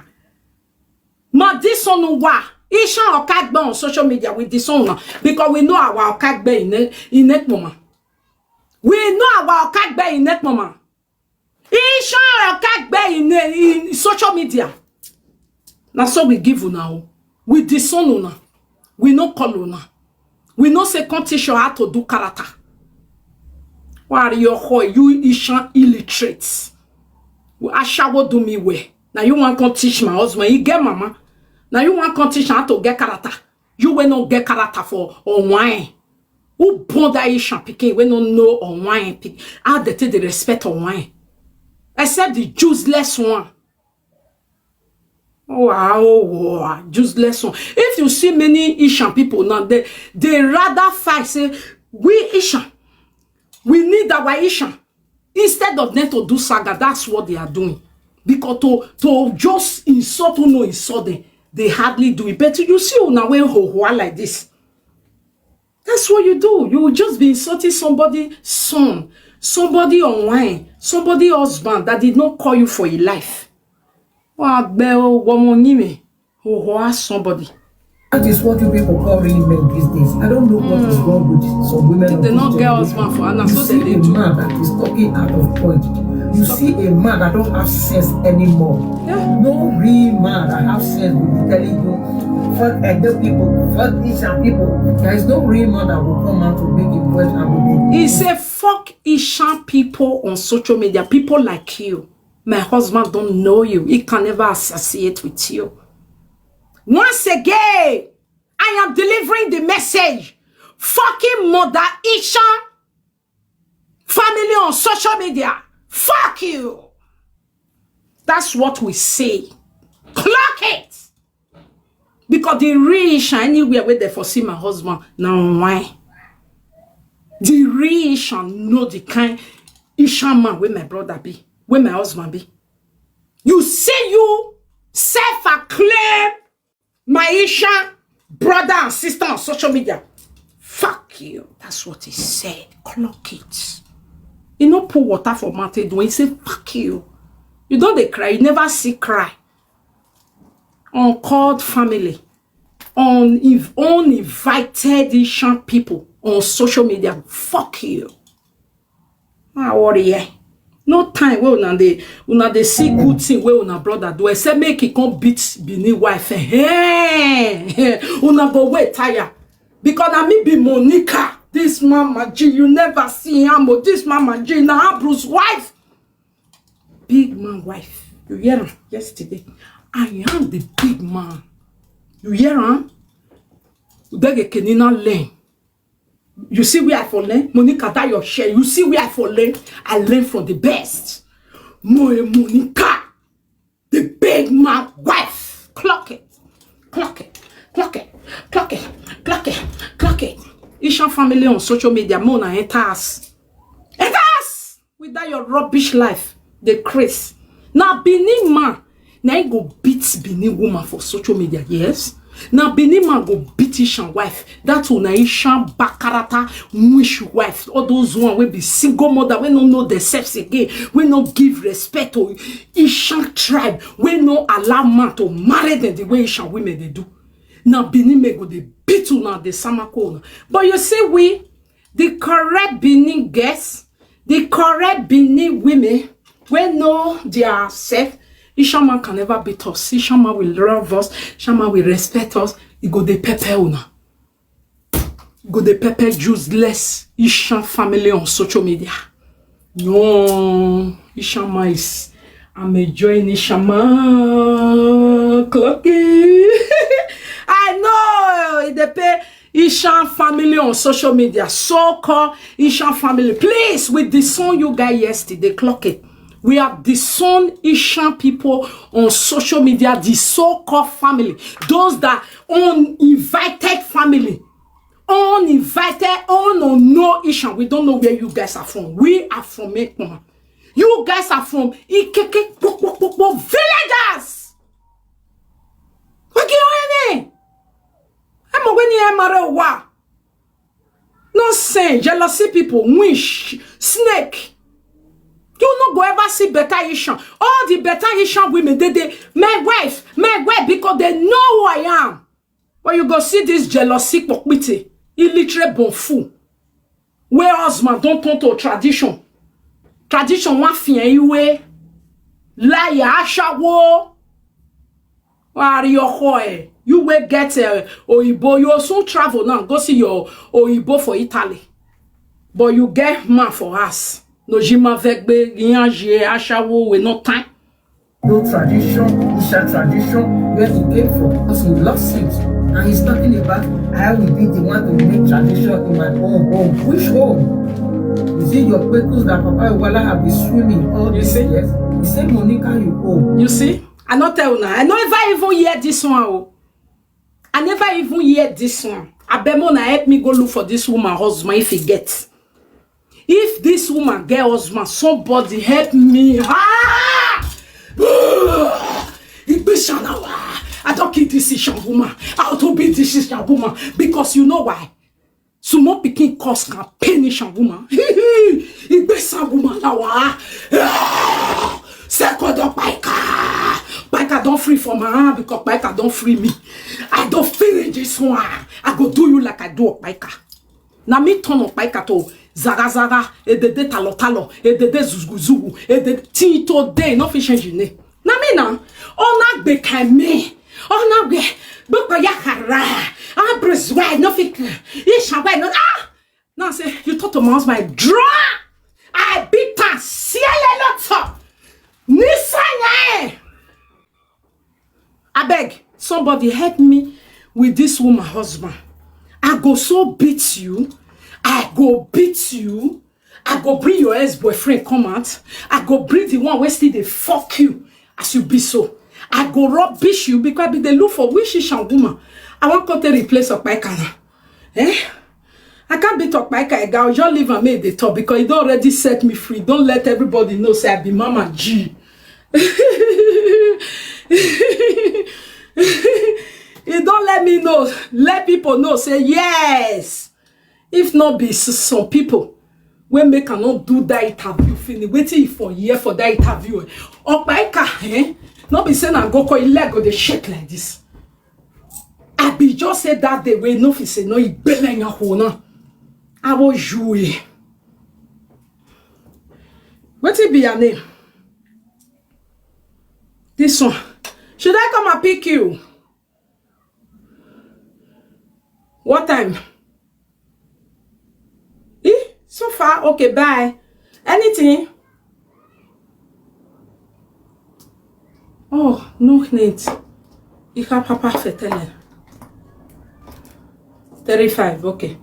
Ma disown una. Ishan Okagbe on social media, we disown una because we know our Okagbe in in Ekpoma. We know our Okagbe in Ekpoma. Ishan Okagbe in, in social media. Na so we give una o. We disown una. We no call una. We no say come teach you how to do character. Why are you, you Ishan illiterate? Ashawo do me well. Now you want come teach my husband. He get mama. Now you want come teach how to get character. You will not get character for online. Who born that Ishan pikin? We no know online pikin. How they take the respect online? Except the useless one. Oh, wow, oh, wow, useless one. If you see many Ishan people now, they, they rather fight, say, we Ishan, we need our Ishan. Instead of them to do saga, that's what they are doing. Because to, to just insult who no insult them, they hardly do it. But you see, una wey ho ho like this. That's what you do. You will just be insulting somebody son, somebody online, somebody husband that did not call you for a life. Wa be o, wo mo yin me. Ho ho a somebody. That is what you people call real men these days. I don't know what is wrong with some women. If of they this not get generation. Husband for Anna, You so see they a do. Man that is talking out of point. You see a man that don't have sense anymore. Yeah. No real man that have sense will be telling you, fuck other people, fuck these and people. There is no real man that will come out to make a point and will be He say fuck Ishan people on social media. People like you. My husband don't know you. He can never associate with you. Once again, I am delivering the message. Fucking mother Ishan family on social media. Fuck you. That's what we say. Clock it. Because the real Ishan, anywhere where they for see my husband, now why? The real Ishan know the kind Ishan man where my brother be, where my husband be. You say you self-acclaim my Ishan brother and sister on social media. Fuck you. That's what he said. Clock it. He no pour water for mountain doing. He say fuck you. You don't they cry. You never see cry. Uncalled family, un- uninvited Ishan people on social media. Fuck you. Ma worry yeah. No time wey una dey una dey see good thing wey una brother do, except make he come beat Benin wife. Hey, una go wait tire. Because na me be Monica. This mama G, you never see am o. This mama G na Abru's wife. Big man wife. You hear am yesterday. I am the big man. You hear am? Udege Kenina learn. You see where I for learn? Monica, that your share. You see where I for learn? I learn from the best. Moe Monica, the big man wife. Clock it. Clock it. Clock it. Clock it. Clock it. Clock it. Ishan family on social media. Mona enters. Enters! With that your rubbish life. The Chris. Now Benin man. Now he go beat Benin woman for social media. Yes. Now Benin man go beat Ishan wife. That one na Ishan bakarata wish wife. All those one will be single mother. We don't know themselves again. We no give respect to Ishan tribe. We no allow man to marry them the way Ishan women they do. Now Benin men go they beat una the Samako. But you see we, the correct Benin girls, the correct Benin women, we know their self. Ishan man can never beat us. Ishan man will love us. Ishan man will respect us. He go the pepper una. Go the pepper useless Ishan family on social media. No, Ishan man is. I'm enjoying Ishan man. Clocky. I know they pay Ishan family on social media. So-called Ishan family. Please, we disown you guys yesterday. Clock it. We have disowned Ishan people on social media. The so-called family. Those that uninvited family. Uninvited, unknown Ishan. We don't know where you guys are from. We are from Ekpoma. You guys are from Ikeke Kpokpokpokpo villages. What do you mean? I'm a winning M R O. Nonsense, jealousy people, wish, snake. You no go ever see better Ishan. All the better Ishan women, they, they, my wife, my wife, because they know who I am. But you go see this jealousy, pokpiti, illiterate, bon fool. Where husband don't turn to tradition. Tradition one fear you way. Liar, ashawo. Wari your hoy. You wey get uh, oyibo, you soon travel now, go see your oyibo for Italy. But you get man for us. Nojima vegbe, yanjie, ashawo, we no time. No tradition, Isha tradition, where he came from, because he lost it. And he's talking about, "I will be the one to make tradition in my own home." Which home? Is it your kpekus that Papa Iwala have been swimming all You these see? years? He said, "Monica, you owe." You see? I not tell now. I never even hear this one. Oh. I never even hear this one. Abemo na help me go look for this woman husband if he get. If this woman get husband, somebody help me. Ah! Igbeshanawa. I don't kill this Ishan woman. I want to be this Ishan woman. Because you know why? Small pikin cause can punish a woman. Igbesa woman lawa. Ah! Second of Paika. Paika don't free for my hand because Paika don't free me. I don't feel in this one. I go do you like I do Paika. Na me turn Paika to zaga zaga, edede talo talo, edede zugu zugu, edede till today, no fit change your name. Na me na. Ona gbe kai me. Ona gbe. Gbogbo ya kara. Abris why no fit. Isha why no. Ah! Now say, you talk to my husband. Draw. I beat her. Siele lotso. Nisanya. I beg, somebody help me with this woman husband. I go so beat you. I go beat you. I go bring your ex-boyfriend come out. I go bring the one wey still dey fuck you as you be so. I go rubbish you because I be dey look for which Ishan woman. I wan come take replace Okpaika now. Eh? I can't beat Okpaika again. I'll just leave am make e dey talk because he don already set me free. Don't let everybody know say I be Mama G. He don let me know, let people know say yes. If not be s- some people wey make I no do that interview finish, wetin you for here for that interview? Eh? Okpaika, eh? No be say na go call your leg go dey shake like this. I be just say that day wey no fit say no igbele yan ho na. I was you. Wetin be your name? This one. Should I come and pick you? What time? Eh? So far? Okay, bye. Anything? Oh, no need. Ika papa fetele. Thirty-five, okay.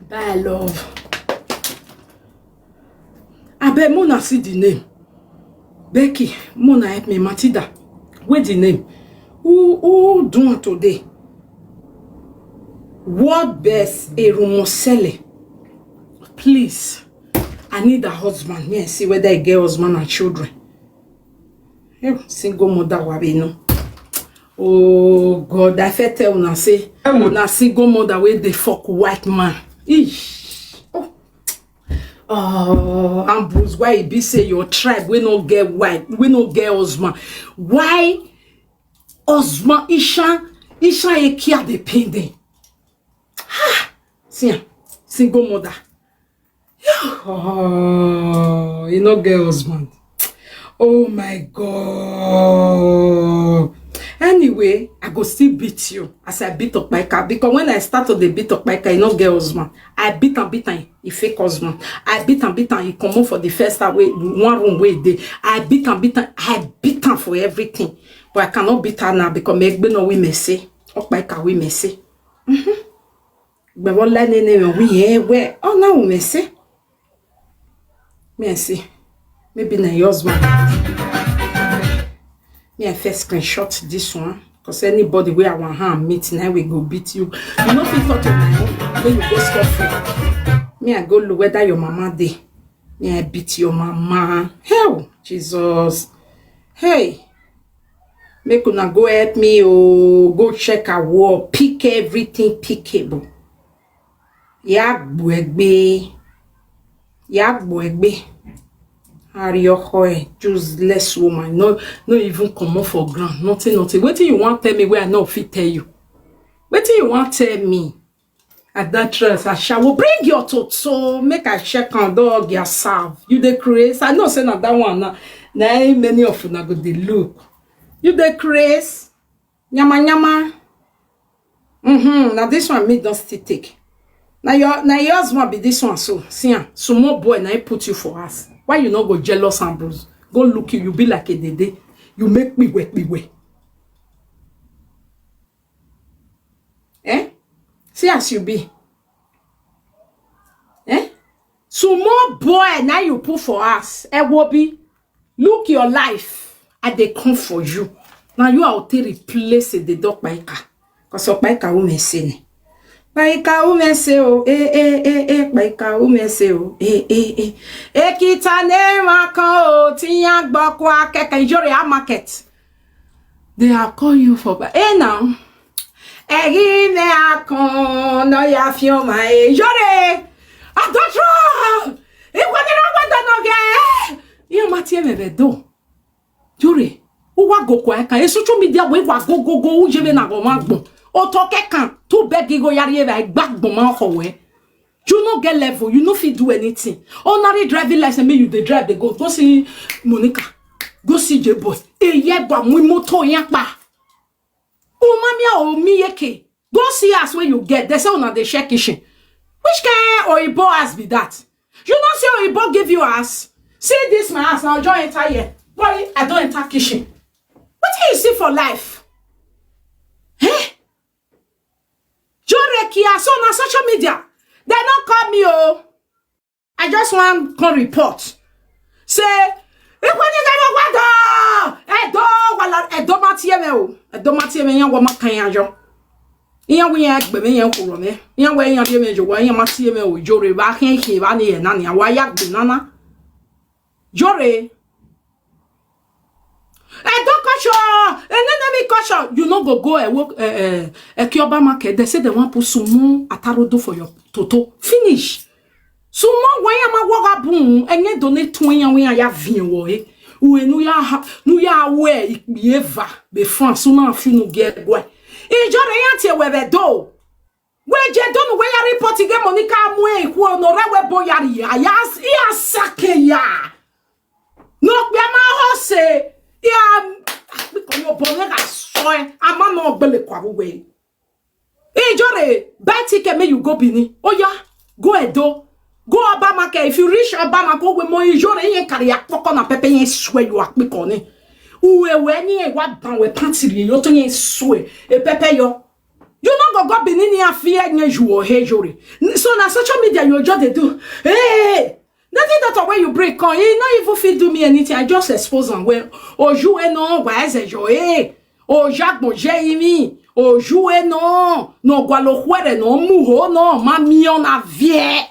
Bye, love. Abeg, Mona, see the name. Becky, Mona, help me. Matilda, wait the name. Who, who do am today? What best a rumor selling? Please, I need a husband. Me, I see whether I get husband and children. Hey, single mother, wabi no. Oh God, I fit tell una say na single mother wey dey fuck white man. Eesh. Oh. Oh, Ambrose, why e be say your tribe wey no get wife, wey no get husband? Why husband Ishan Ishan Ekia dey pain them? Ha! See am, single mother. Oh, you no get husband. Oh my God. Anyway, I go still beat you as I beat Okpaika because when I start to dey beat Okpaika, you no get husband. I beat am, beat am, he fake husband. I beat am, beat am, he comot for the first time wey one room wey dey. I beat am, beat am, I beat am for everything. But I cannot beat her now because Megbe no we me say. Okpaika we me say. But what line name we here where? Oh, now we me say. Me I see. Maybe na your husband. Me I first screenshot this one. Because anybody where I want hand meet now we go beat you. You know fit talk to me. Then you go stop it. Me I go look whether your mama dey. Me I beat your mama. Hell, Jesus. Hey. Make una go help me oh. Go check a wall. Pick everything pickable. Yagbo egbe. Yagbo egbe. Arioko eh, useless woman. No, no even comot for ground. Nothing, nothing. Wetin you wan tell me wey I no fit tell you? Wetin you wan tell me? Adulteress, ashawo, bring your toto. Make I check on dog yourself. You dey craze. I know say na that one na. Na many of una go dey look. You dey craze? Nyama nyama. Mm-hmm. Now this one me don still take. Now your now your husband be this one so. See am, small boy now he put you for us. Why you not go jealous and bruise? Go look you, you be like a dede. You make me wet, me wet. Eh? See as you be. Eh? Small boy now you put for us. Eh, Wobi, look your life. I dey come for you. Now you are to replace the dog by car. Because of by car women say. By car women say, oh, eh, eh, eh, eh, by car women say, oh, eh, eh, eh. Ekita ne ma kan o, tiyan gbokwa keke, Ijore a market. They are call you for ba-, eh, now. Egi me akon, no ya fio ma, eh, Ijore. Adotro. Iwa ni na wa da no ge. Iya ma tie me be do. Ijore. Uwa go kwa ka. E social media we wa go, go, go. Uje be na go ma gbon. Oto ke kan. Tu begi go yari e ba gba gbon ma ko we. You no get level. You no fit do anything. Ordinary driving license, make you dey drive, dey go. Go see Monica. Go see J Boy. E ye gba mu moto yan pa. Umamia o mi yeke. Go see as wey you get. They say una dey share kitchen. Which kind oyibo ass be that? You know say oyibo give you ass. See this my ass. Now join enter here. Boy, I don't enter kitchen. What do you see for life? Eh? Jore Kia, so na social media. They no call me, oh. I just want come report. Say, "Ikwani ga wa do. Edo wala, Edo ma tie me o. Edo ma tie me, yan wa ma kan yan jo. Yan wi yan gbe me, yan kuro me. Yan we yan die me jo, wa yan ma tie me o. Jore ba hin hin ba ni e na ni, wa ya gbe nana. Jore." Edo culture, enenemi culture. You no go go, eh, work, eh, eh, Eke Oba market. They say they want put sumo atarodo for your toto. Finish. Sumo wanya ma woga bun. Enye donate twenty wanya ya vin wo, eh. Ue nu ya ha, nu ya we ikpieva. Be France, una finu ge gwe. Ijore ya tie we be do. We je donu we ya report ge Monica mu e ku no re we bo ya ri ya. Ya, ya sake ya. No pe ma ho se. Ya, because you born like a soy. Ama no gbele kwa we. Ijore, buy ticket, make you go Benin. Oh yeah, go Edo. Go Oba market. If you reach Oba market, we mo Ijore, yen carry a poko na pepe, yen swear you are quick on it. Uwe we ni e wa ban we pantry, yo to yen swear. E pepe yo. You no go go Benin and fear nye you or hey Jore. N-, so na social media you just dey do. Hey, nothing that way you break on. He no even fit do me anything. I just expose am well. Oju e no, why is it your, hey? Oja gboje imi. Oju e no. No gwalo kwere no muho no ma mi on a vie.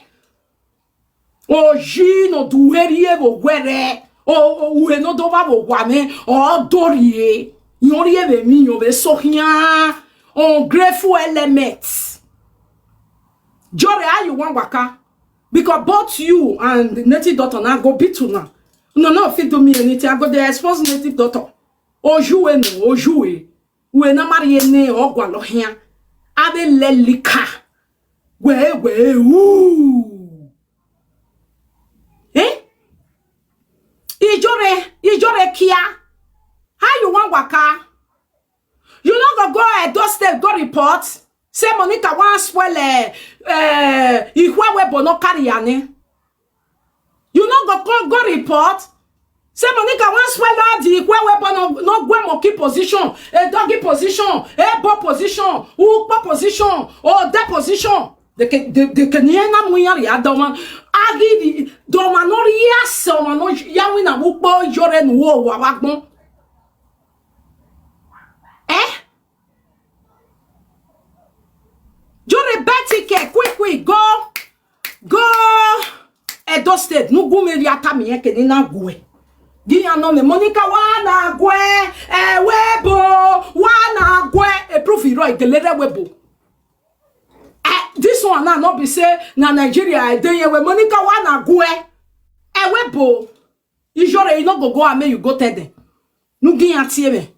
Oji no duherie bo gwere. O, o, uhe no dova bo gwame. O dorie. Yorie be mi yo be sohia. Ungrateful elements. Jore, how you wan waka? Because both you and native daughter now go beat una. No, no, fit do me anything. I go dey expose native daughter. Oju e no, oju e. We na mari e ne ogwa lo hia. Abe lelika. We, we, ooh. Eh? Ijore, Ijore Kia. How you wan waka? You no go go Edo State go report? Say Monica wan spoil, eh, eh, Ihwe we bo no carry ane. You no go go, go report? Say Monica wan spoil all the Ihwe we bo no, no gwe moki position, a doggy position, a bo position, ukpo position, or that position. They can, they, they can hear na muyari adoma. Agi di doma no ria so ma no ya wi na ukpo Ijore nu wo wa wa gbon. Eh? Jore buy ticket quick quick go. Go Edo State, nu gume ri ata mi yeke ni na gue. Gi ya no me Monica wa na gue, e we bo, wa na gue. E proof iro igelere we bo. Eh, this one now no be say na Nigeria I dey here we Monica wa na gue. E we bo. Ijore, you no go go and make you go tell them. Nu gi ya tie me.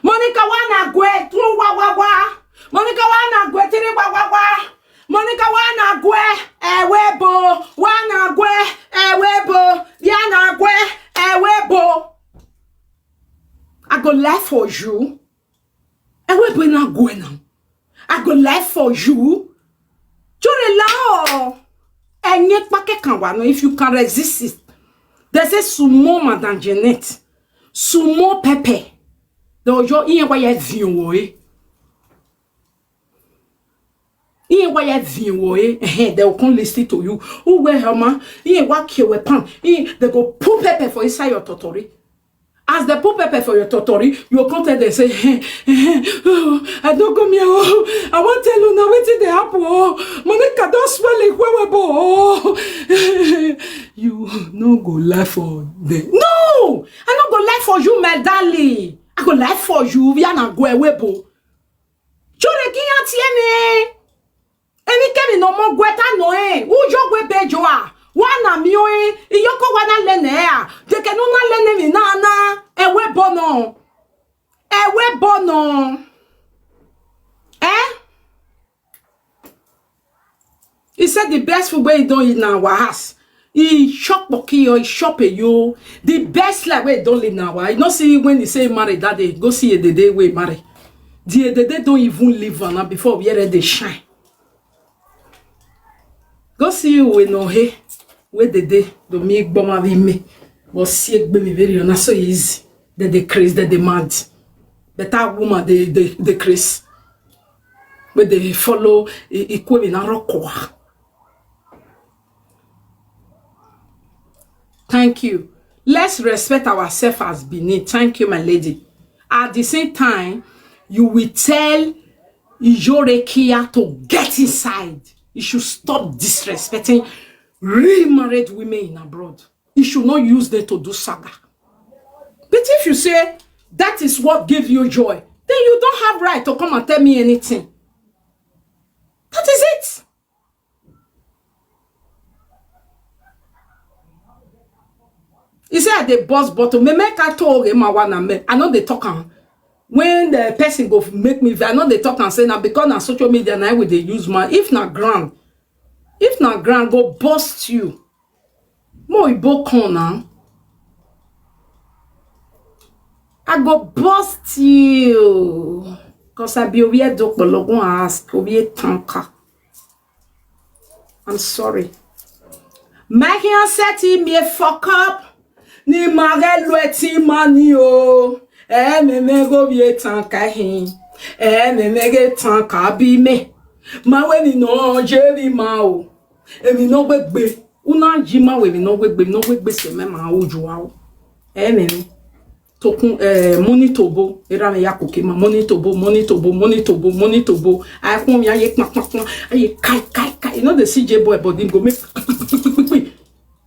Monica wa na gue, two wa wa wa. Monica wa na gue, three wa wa wa. Monica wa na gue, e we bo. Wa na gue, e we bo. Ya na gue, e we bo. Lie for you. I will bring a go now. I go lie for you. Jure lao. Enye pake kan wa no, if you can resist it. They say sumo Madam Janet. Sumo Pepe. The ojo iye wa ye vin wo e. Iye wa ye vin wo e. Eh, they will come listen to you. Who wear helma? Iye wa ke we pan. Iye, they go put pepper for inside your totori. As they put pepper for your totori, you come tell them say, hey, hey, oh, I don't come here. Oh, I want tell you now wetin dey happen. Oh, Monica don swell like wewe bo. Oh, you no go lie for them. No, I no go lie for you, my darling. I go lie for you. We are not go away bo. Chore kiyan tiene. Emi kemi no mo gweta no e. Ujo gwe bejo a. Wa na mi o e. Iyoko wa na lene a. Deke no na lene mi na na. Ewe bono. Ewe bono. Eh? He said the best food wey he don eat na our house. He chop pokiyo, he chop eyo. The best life wey he don live na our. You no see when he say he married that day, go see Edede wey he marry. The Edede don even live am na before we hear dey shine. Go see you wey no hey, wey dey dey, do me gboma be me. But see egbe me very na so easy. They dey craze, they dey mad. Better woman, they, they, they craze. But they follow i-, Ikwemi na Rokoa. Thank you. Let's respect ourselves as Benin. Thank you, my lady. At the same time, you will tell Ijorekia to get inside. You should stop disrespecting remarried women in abroad. You should not use them to do saga. But if you say that is what gives you joy, then you don't have right to come and tell me anything. That is it. He said, "I dey burst bottle. Me make I talk him, I wanna make. I know they talk am. When the person go make me, I know they talk and say now because na social media now we dey use man. If na ground, if na ground go burst you. Mo ibo con now. I go burst you. Cause I be over here do ask, over here tanker. I'm sorry. My hand set me a fuck up. Ni mare lueti mani o. Eh, me me go be a tanker hin. Eh, me me get tanker be me. Ma we mi no jerry ma o. Emi no we gbe. Una ji ma we mi no we gbe, no we gbe se me ma o ju wa o. Eh, me me. Tokun, eh, money to bo. Era me ya koke ma. Money to bo, money to bo, money to bo, money to bo. I come ya ye kpa, kpa, kpa. Aye kai, kai, kai. You know the C J boy, but him go make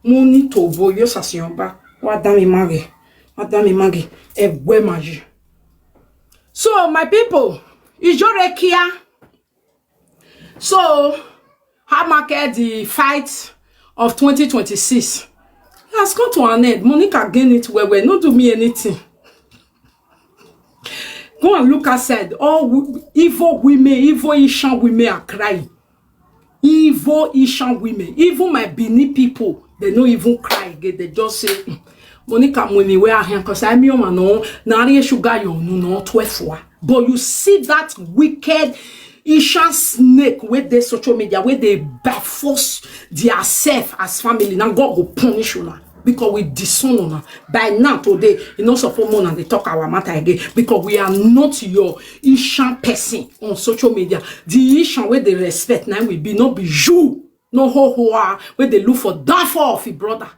money to bo. Yo sasiyon ba. Wa da mi mage. Wa da mi mage. E we maji. So, my people, Ijorekia. So, how market the fight of twenty twenty-six has come to an end. Monica gain it well, well. No do me anything. Go and look outside. All w-, evil women, evil Ishan women are crying. Evil Ishan women. Even my Benin people, they no even cry again. They just say, "Mm, Monica, when me wear hand, cause I me on no, na sugar you no, no, twelve wa." But you see that wicked Ishan snake with the social media, where they by force their self as family. Now God go punish you now. Because we disown una. By now today, you know, support more than they talk our matter again. Because we are not your Ishan person on social media. The Ishan where they respect now will be not be you. No ho ho ah, where they look for downfall of your brother.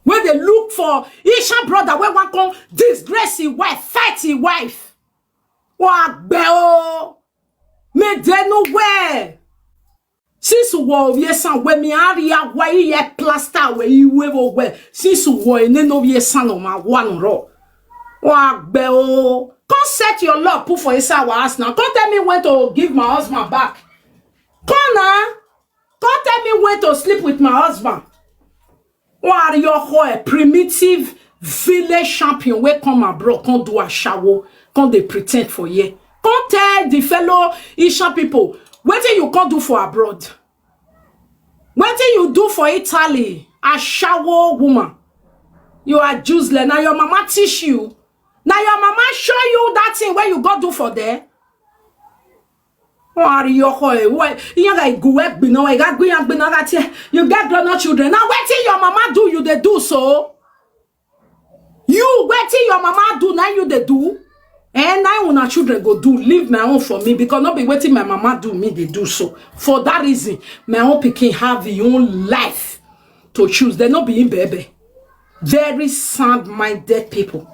Where they look for Ishan brother, where one come disgrace his wife, fight his wife. Wa gbe o. Me de no where. Since wo ye san we mi ari a wa ye plaster we iwe wo we. Since wo ne no ye san no ma wa no ro. Wa gbe o. Come set your love put for inside our house now. Come tell me when to give my husband back. Come now. Come tell me when to sleep with my husband. Who are your hoe, primitive village champion wey come abroad, come do ashawo, come dey pretend for here. Come tell the fellow Ishan people, wetin you come do for abroad? Wetin you do for Italy? Ashawo woman. You are useless. Now your mama teach you. Now your mama show you that thing where you go do for there. Wari yoko e we iyaga iguwe gbina we ga gbiyan gbina ga tie. You get grown up children. Now wetin your mama do you dey do so? You wetin your mama do na you dey do? Eh, na una children go do. Leave my own for me because no be wetin my mama do me dey do so. For that reason, my own pikin have him own life to choose. They no be in bebe. Very sound-minded people.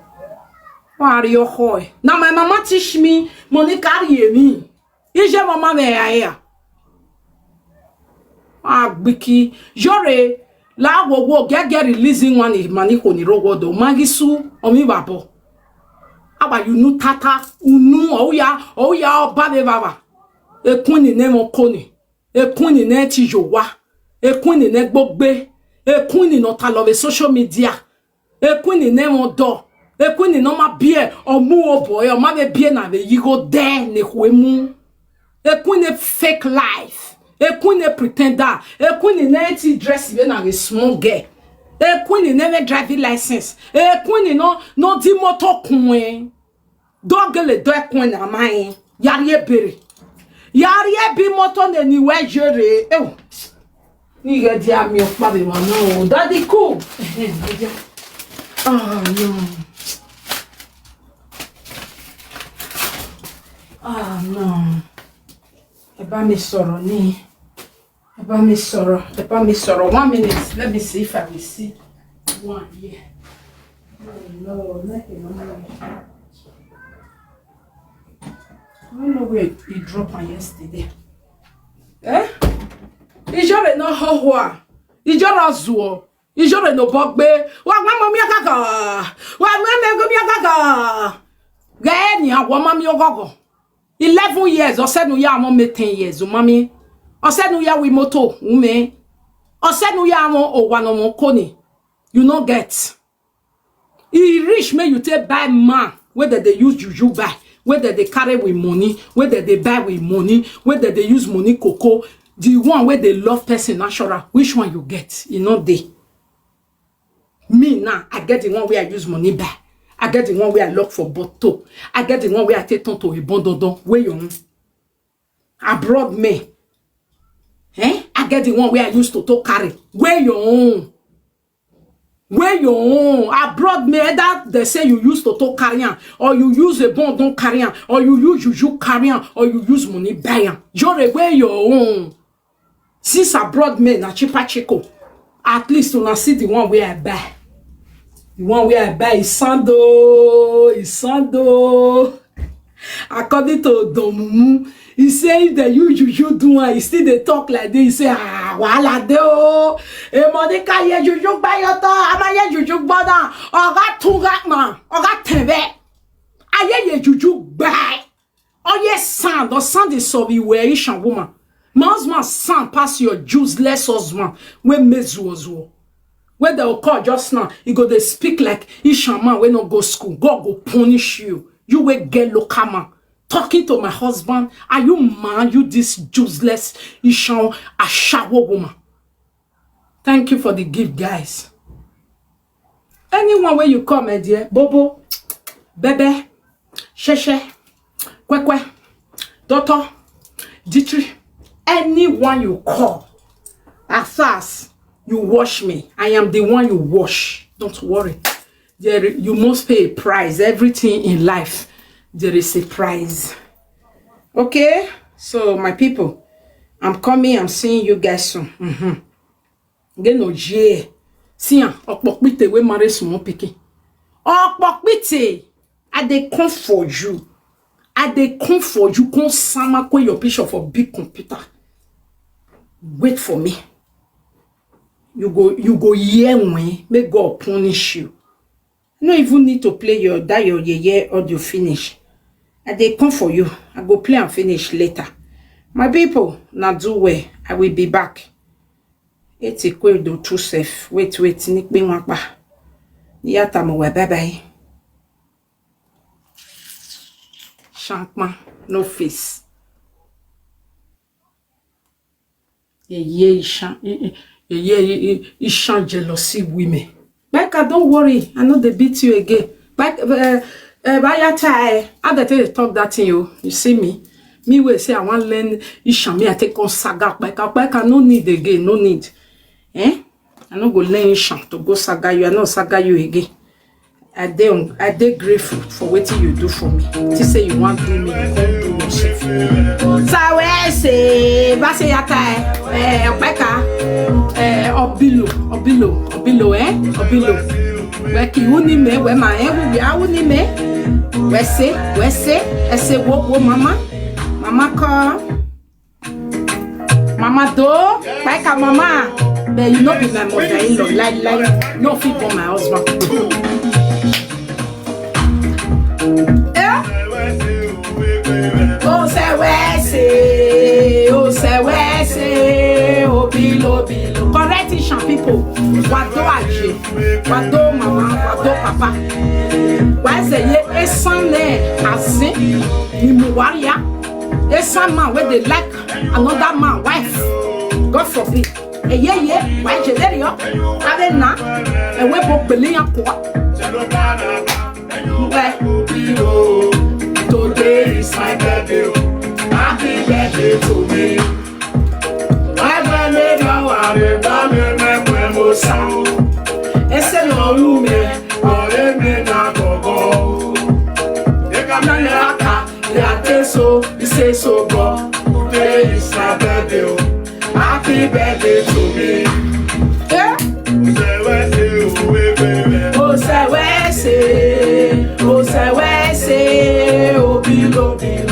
Wari yoko e. Now my mama teach me money carry me. Ije mama me ya ya. Agbiki jore la wo wo gege releasing one is mani ko ni rogo do magisu omi babo. Aba you nu tata unu oya oya oba de baba. Ekun ni ne mo koni. Ekun ni ne ti yo wa. Ekun ni ne gbogbe. Ekun ni no ta love social media. Ekun ni ne mo do. Ekun ni no ma bie omu obo e o ma be bie na be yigo de ne huemu. Ekun ni fake life. Ekun ni pretender. Ekun ni ne ti dress be na be small girl. Ekun ni ne be driving license. Ekun ni no no di motor kun e. Dogele do ekun na ma e. Yari ebere. Yari ebi motor ne ni we jere. Ewo. Ni ge di ami opa be mo no. Daddy cool. Ah no. Ah no. Ẹ bá mi sọ̀rọ̀ ni. Ẹ bá mi sọ̀rọ̀. Ẹ bá mi sọ̀rọ̀. One minute. Let me see if I will see one here. Oh no, make it no noise. I don't know where he dropped am yesterday. Eh? Ijore no hohua. Ijora zuo. Ijore no bogbe. Wa mama mi akaka. Wa mama go mi akaka. Ge ni awo mama mi ogogo. Eleven years, osenu ya mo me ten years, o mami. Osenu ya wi moto, ume. Osenu ya mo o wa no mo koni. You no get. E rich make you take buy man wey dem dey use juju buy, wey dem dey carry with money, wey dem dey buy with money, wey dem dey use money koko. The one wey dey love person natural, which one you get? E no dey. Me now, I get the one wey I use money buy. I get the one wey I lock for bottle. I get the one wey I take turn to a bondondon. Where your own? Abroad me. Eh? I get the one wey I use to to carry. Where your own? Where your own? Abroad me, either they say you use to to carry am, or you use a bond don carry am, or you use juju carry am, or you use money buy am. Jore, where your own? Since abroad me na cheaper chico, at least una see the one wey I buy. The one wey I buy is sando, is sando. According to Domumu, he say if the you juju do am, he still dey talk like this. He say, ah, wahala dey o. E money ka ye juju gba yo to, ama ye juju gba da. Oga tunga ma, oga tebe. Aye ye juju gba. Oye sound, or sound is so be where Ishan woman. My husband sound pass your useless husband. Wey mezu ozuo. Wey they will call just now, he go dey speak like Ishan man wey no go school. God go punish you. You wey get local man. Talking to my husband, are you mad? You this useless Ishan ashawo woman. Thank you for the gift, guys. Anyone where you come, my dear, Bobo, Bebe, Sheshe, Kwekwe, Doctor, Ditri, anyone you call, as far as you wash me, I am the one you wash. Don't worry. There, you must pay a price. Everything in life, there is a price. Okay? So, my people, I'm coming. I'm seeing you guys soon. Mm-hmm. Ge no je. See am, okpokpite wey marry small pikin. Okpokpite, I dey come for you. I dey come for you. Come sama kwe your picture for big computer. Wait for me. You go, you go hear when. May God punish you. No even need to play your, that your yeye audio finish. I dey come for you. I go play and finish later. My people, na do well. I will be back. Eti kwe do true self. Wait, wait, nikpe wakpa. Yata mo we bye bye. Shankma, no face. Yeah, yeah, Ishan, yeah, yeah, Ishan jealousy women. Becca, don't worry. I know they beat you again. But uh, Eh, Bayata, eh, how they take dey talk that thing, oh? You see me? Me wey say I wan learn Ishan, me I take come saga Opeka. Opeka, no need again, no need. Eh? I no go learn Ishan to go saga you. I no saga you again. I dey on, I dey grateful for wetin you do for me. Think say you wan do me, you come do yourself. Sawese, Baseyata, eh, Opeka, eh, Obilo, Obilo, Obilo, eh, Obilo. Weki unime, we ma, eh, we ya unime. We say, we say, I say, wo, wo, mama, mama call. Mama do, like a mama. But you no be my mother-in-law. Like, like, no fit for my husband. Eh? Oh, say we say, oh, say we say, oh, bilo, bilo. Correct Ishan people. Wado aje, wado mama, wado papa. Why say ye esan ne asin ni muwaria? Esan man wey dey like another man wife. God forbid. Eye ye, why je there yo? Abe na, ewe bo gbele ya kwa. Today is my birthday, oh. Happy birthday to me. Ebe me gawa re ba me me kwe mo sa. Ese no lu me, ore me na gogo. Eka me aka, ya te so, ise so go. Today is my birthday, oh. Happy birthday to me. Eh? Osewese, Osewese, Obilo,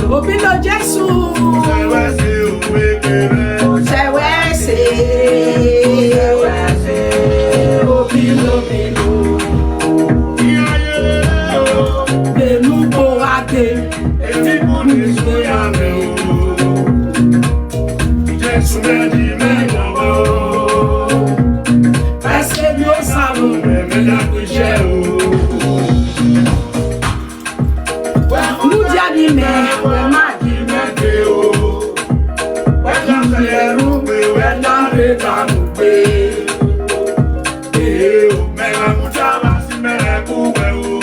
Obilo Jesu. Osewese, Obilo, Obilo. Benu Boade. Jésù mẹ́rin mẹ́rin lọ́wọ́. Ẹsẹ̀ ni ó sàrò mẹ́rin lápò iṣẹ́ o. Múdíá ni mẹ́, wẹ́ má di mẹ́rin o. Wẹ́ lápẹ̀ ẹrú pé wẹ́ lápẹ̀ dànù pé. Ee o, mẹ́rin àmújá wá sí mẹ́rin kú wẹ̀ o.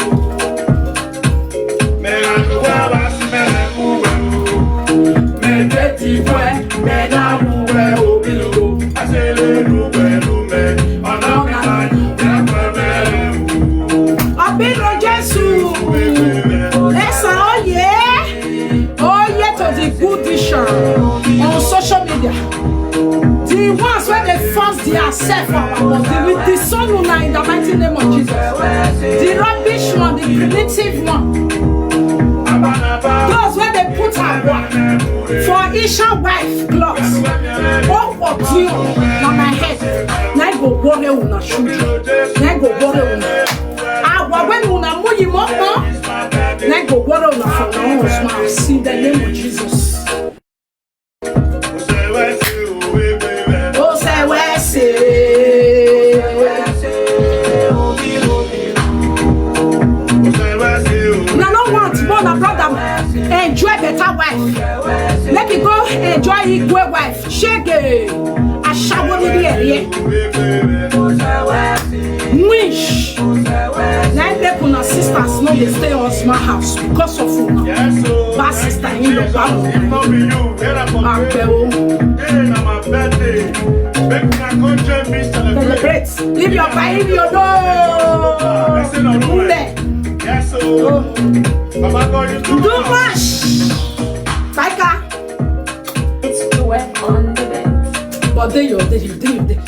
Obilo Jesu. Esa oye. Oye to the good Ishan on social media. The ones wey dey force their self for our body, we disown una in the mighty name of Jesus. The rubbish one, the primitive one. Those wey dey put agwa for Isha wife cloth. Oh, for you, na my head. Na go worry una children. Na go worry una. Agwa wey una muyi mo mo. Na go worry una for una own smile. In the name of Jesus. Osewese. Una no want more na brother enjoy better wife. Make e go enjoy Igwe wife. Shege. Ashawo ni bi ere. Wish. Na im make una sisters no dey stay husband house because of una. Bad sister in law, bad una. Abeg o. Celebrate. If your papa, if your no. Nde. Too much. Taika. It's the work on the bed. But dey your, dey your, dey your, dey.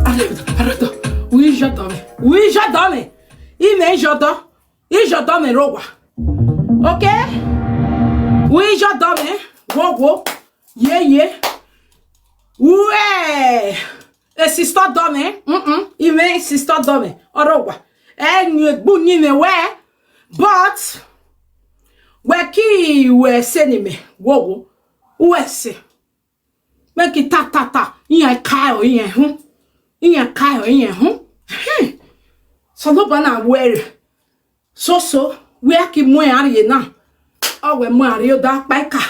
Aredo, aredo. Wi jo dome. Wi jo dome. Ime jo do. Ijo dome rowa. Okay? Wi jo dome. Wo, wo. Ye, ye. Ue. E sister dome. Mm-mm. Ime sister dome. Orowa. E nyu egbu ni me we. But we ki we se ni me. Wo, wo. We se. Make it ta, ta, ta. Iyan kai o, iyan hun. Iyan kai o, iyan hun. Hmm. So no bana where. So, so, where ki mo are na? O we mo are o da paika.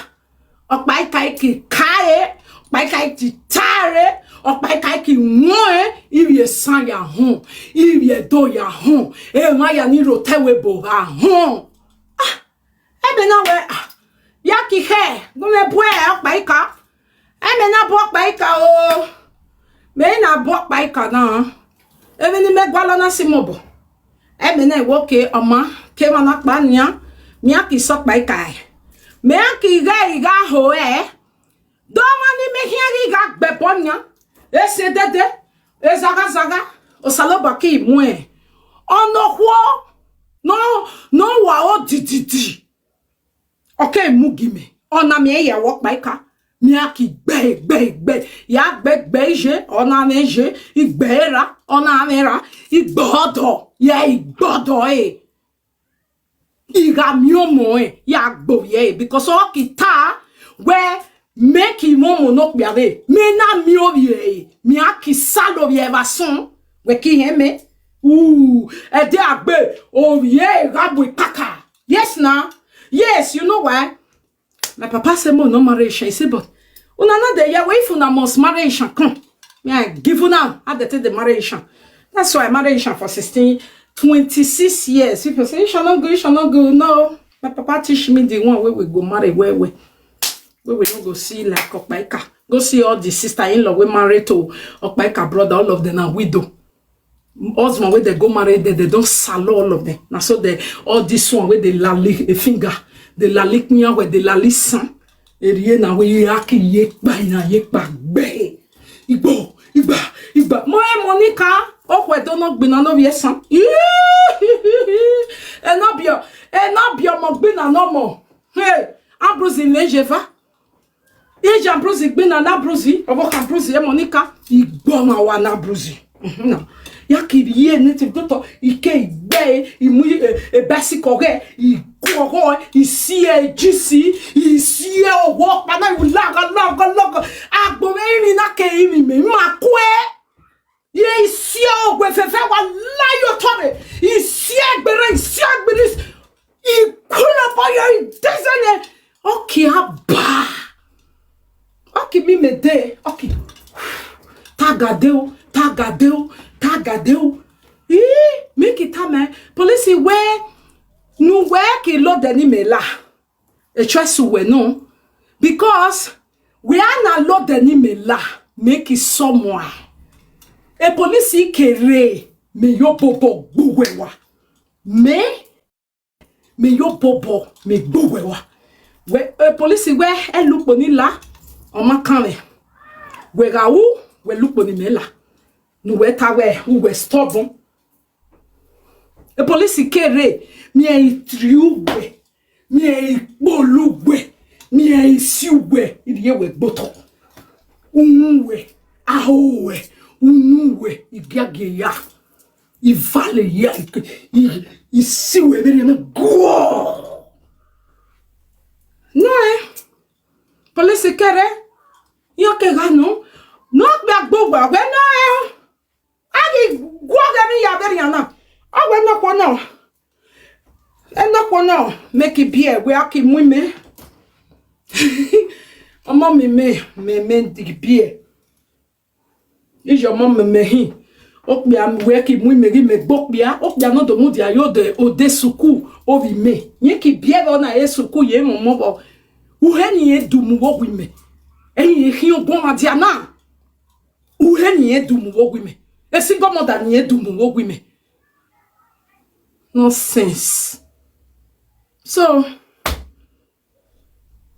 O paika ki kai, paika ki tare, o paika ki mo e, iye san ya hun, iye do ya hun. E ma ya ni ro te we bo ha hun. Ah, Ebe na we, ah, ya ki he, gume bwe Okpaika. Eme na bo Okpaika o. Me na bo Okpaika na. Ebe ni me gwala na si mo bo. Ebe na wo ke oma, ke ma na kpa nya. Mi aki so Okpaika e. Me aki ga iga ho e. Do ma ni me hia iga gbe bo nya. E se dede. E zaga zaga. O salo ba ki mu e. Ono ho. No, no wa o di di di. Okay, mugime. Ona mi ya wo Okpaika. Mi aki gbe, gbe, gbe. Ya gbe, gbe je. Ona me je. Igbe ra. Ona me ra. Igbodo. Ya igbodo e. Iga mi omo e. Ya gbo ye e. Because o ki ta. We make him omo no kpiave. Me na mi o ye e. Mi aki salo ye va son. We ki he me. Ooh. E de agbe. O ye ga bu kaka. Yes, now. Yes, you know why? My papa say, "Mo no marry Isha." He say, "But una no dey hear, if una must marry Isha, come. Me, I give una how they take the marry Isha." That's why I marry Isha for sixteen, twenty-six years. People say, "Isha no go, Isha no go." No. My papa teach me the one where we go marry, where we, where we no go see like Okpaika. Go see all the sister-in-law we married to Okpaika brother, all of them are widow. Husband wey dem go marry dem, dem don salo all of them. Na so the, all this one wey dey lali a finger, dey lali kpinya wey dey lali san. Erie na we ye aki ye kpa ina ye kpa gbe. Igbo, igba, igba. Mo e Monica, o kwe do no gbina no bi esan. E no bio, e no bio mo gbina no mo. Hey, Ambrose in Lejeva. Ije Ambrosi gbina na Ambrosi, obo ka Ambrosi, e Monica, igbo ma wa na Ambrosi. Mhm, na. Ya kiri ye native doctor, ike igbe, imu, e, e basi koge, iguogo, isi e jisi, isi e owo, pana yu laga, laga, laga. Agbo me imi na ke imi me, ma kwe. Ye isi e ogwe fefe wa layo tore. Isi e gbere, isi e gbere. Ikula boyo idezele. Oki aba. Oki mi mede. Oki. Tagadeo, tagadeo, tagadeo. Ih, make it time, eh. Police we. Nu we ki lo deni mela. E try su we no. Because we are na lo deni mela. Make it somewhere. E police kere. Me yo bobo gbuwe wa. Me, me yo bobo, me gbuwe wa. We, e police we, e lupo ni la. Oma kan we. We ga u, we lupo ni me la. Nu we ta we, u we stubborn. E police kere, mi e itriu we. Mi e ikpolu we. Mi e isi we. Iri ye we gboto. Unu we. Aho we. Unu we. Igiage ya. Ivale ya. I, i, isi we bere na go. No, eh. Police kere. Yo ke ga no. No gbe agbo gba we no, eh. Agi gwo ga mi ya bere ya na. Awe no ko no. E no ko no. Make it beer. We aki mu me. Omo mi me, me, me di beer. Is your mom me he. Okpia we ki mu me gi me gbokpia. Okpia no do mu dia yo de ode suku ovi me. Ye ki bie bo na e suku ye mo mo bo. Uhe ni e du mu wo wi me. E ye hi ogbon ma dia na. Uhe ni e du mu wo wi me. E si go mo da ni e du mu wo wi me. Nonsense. So,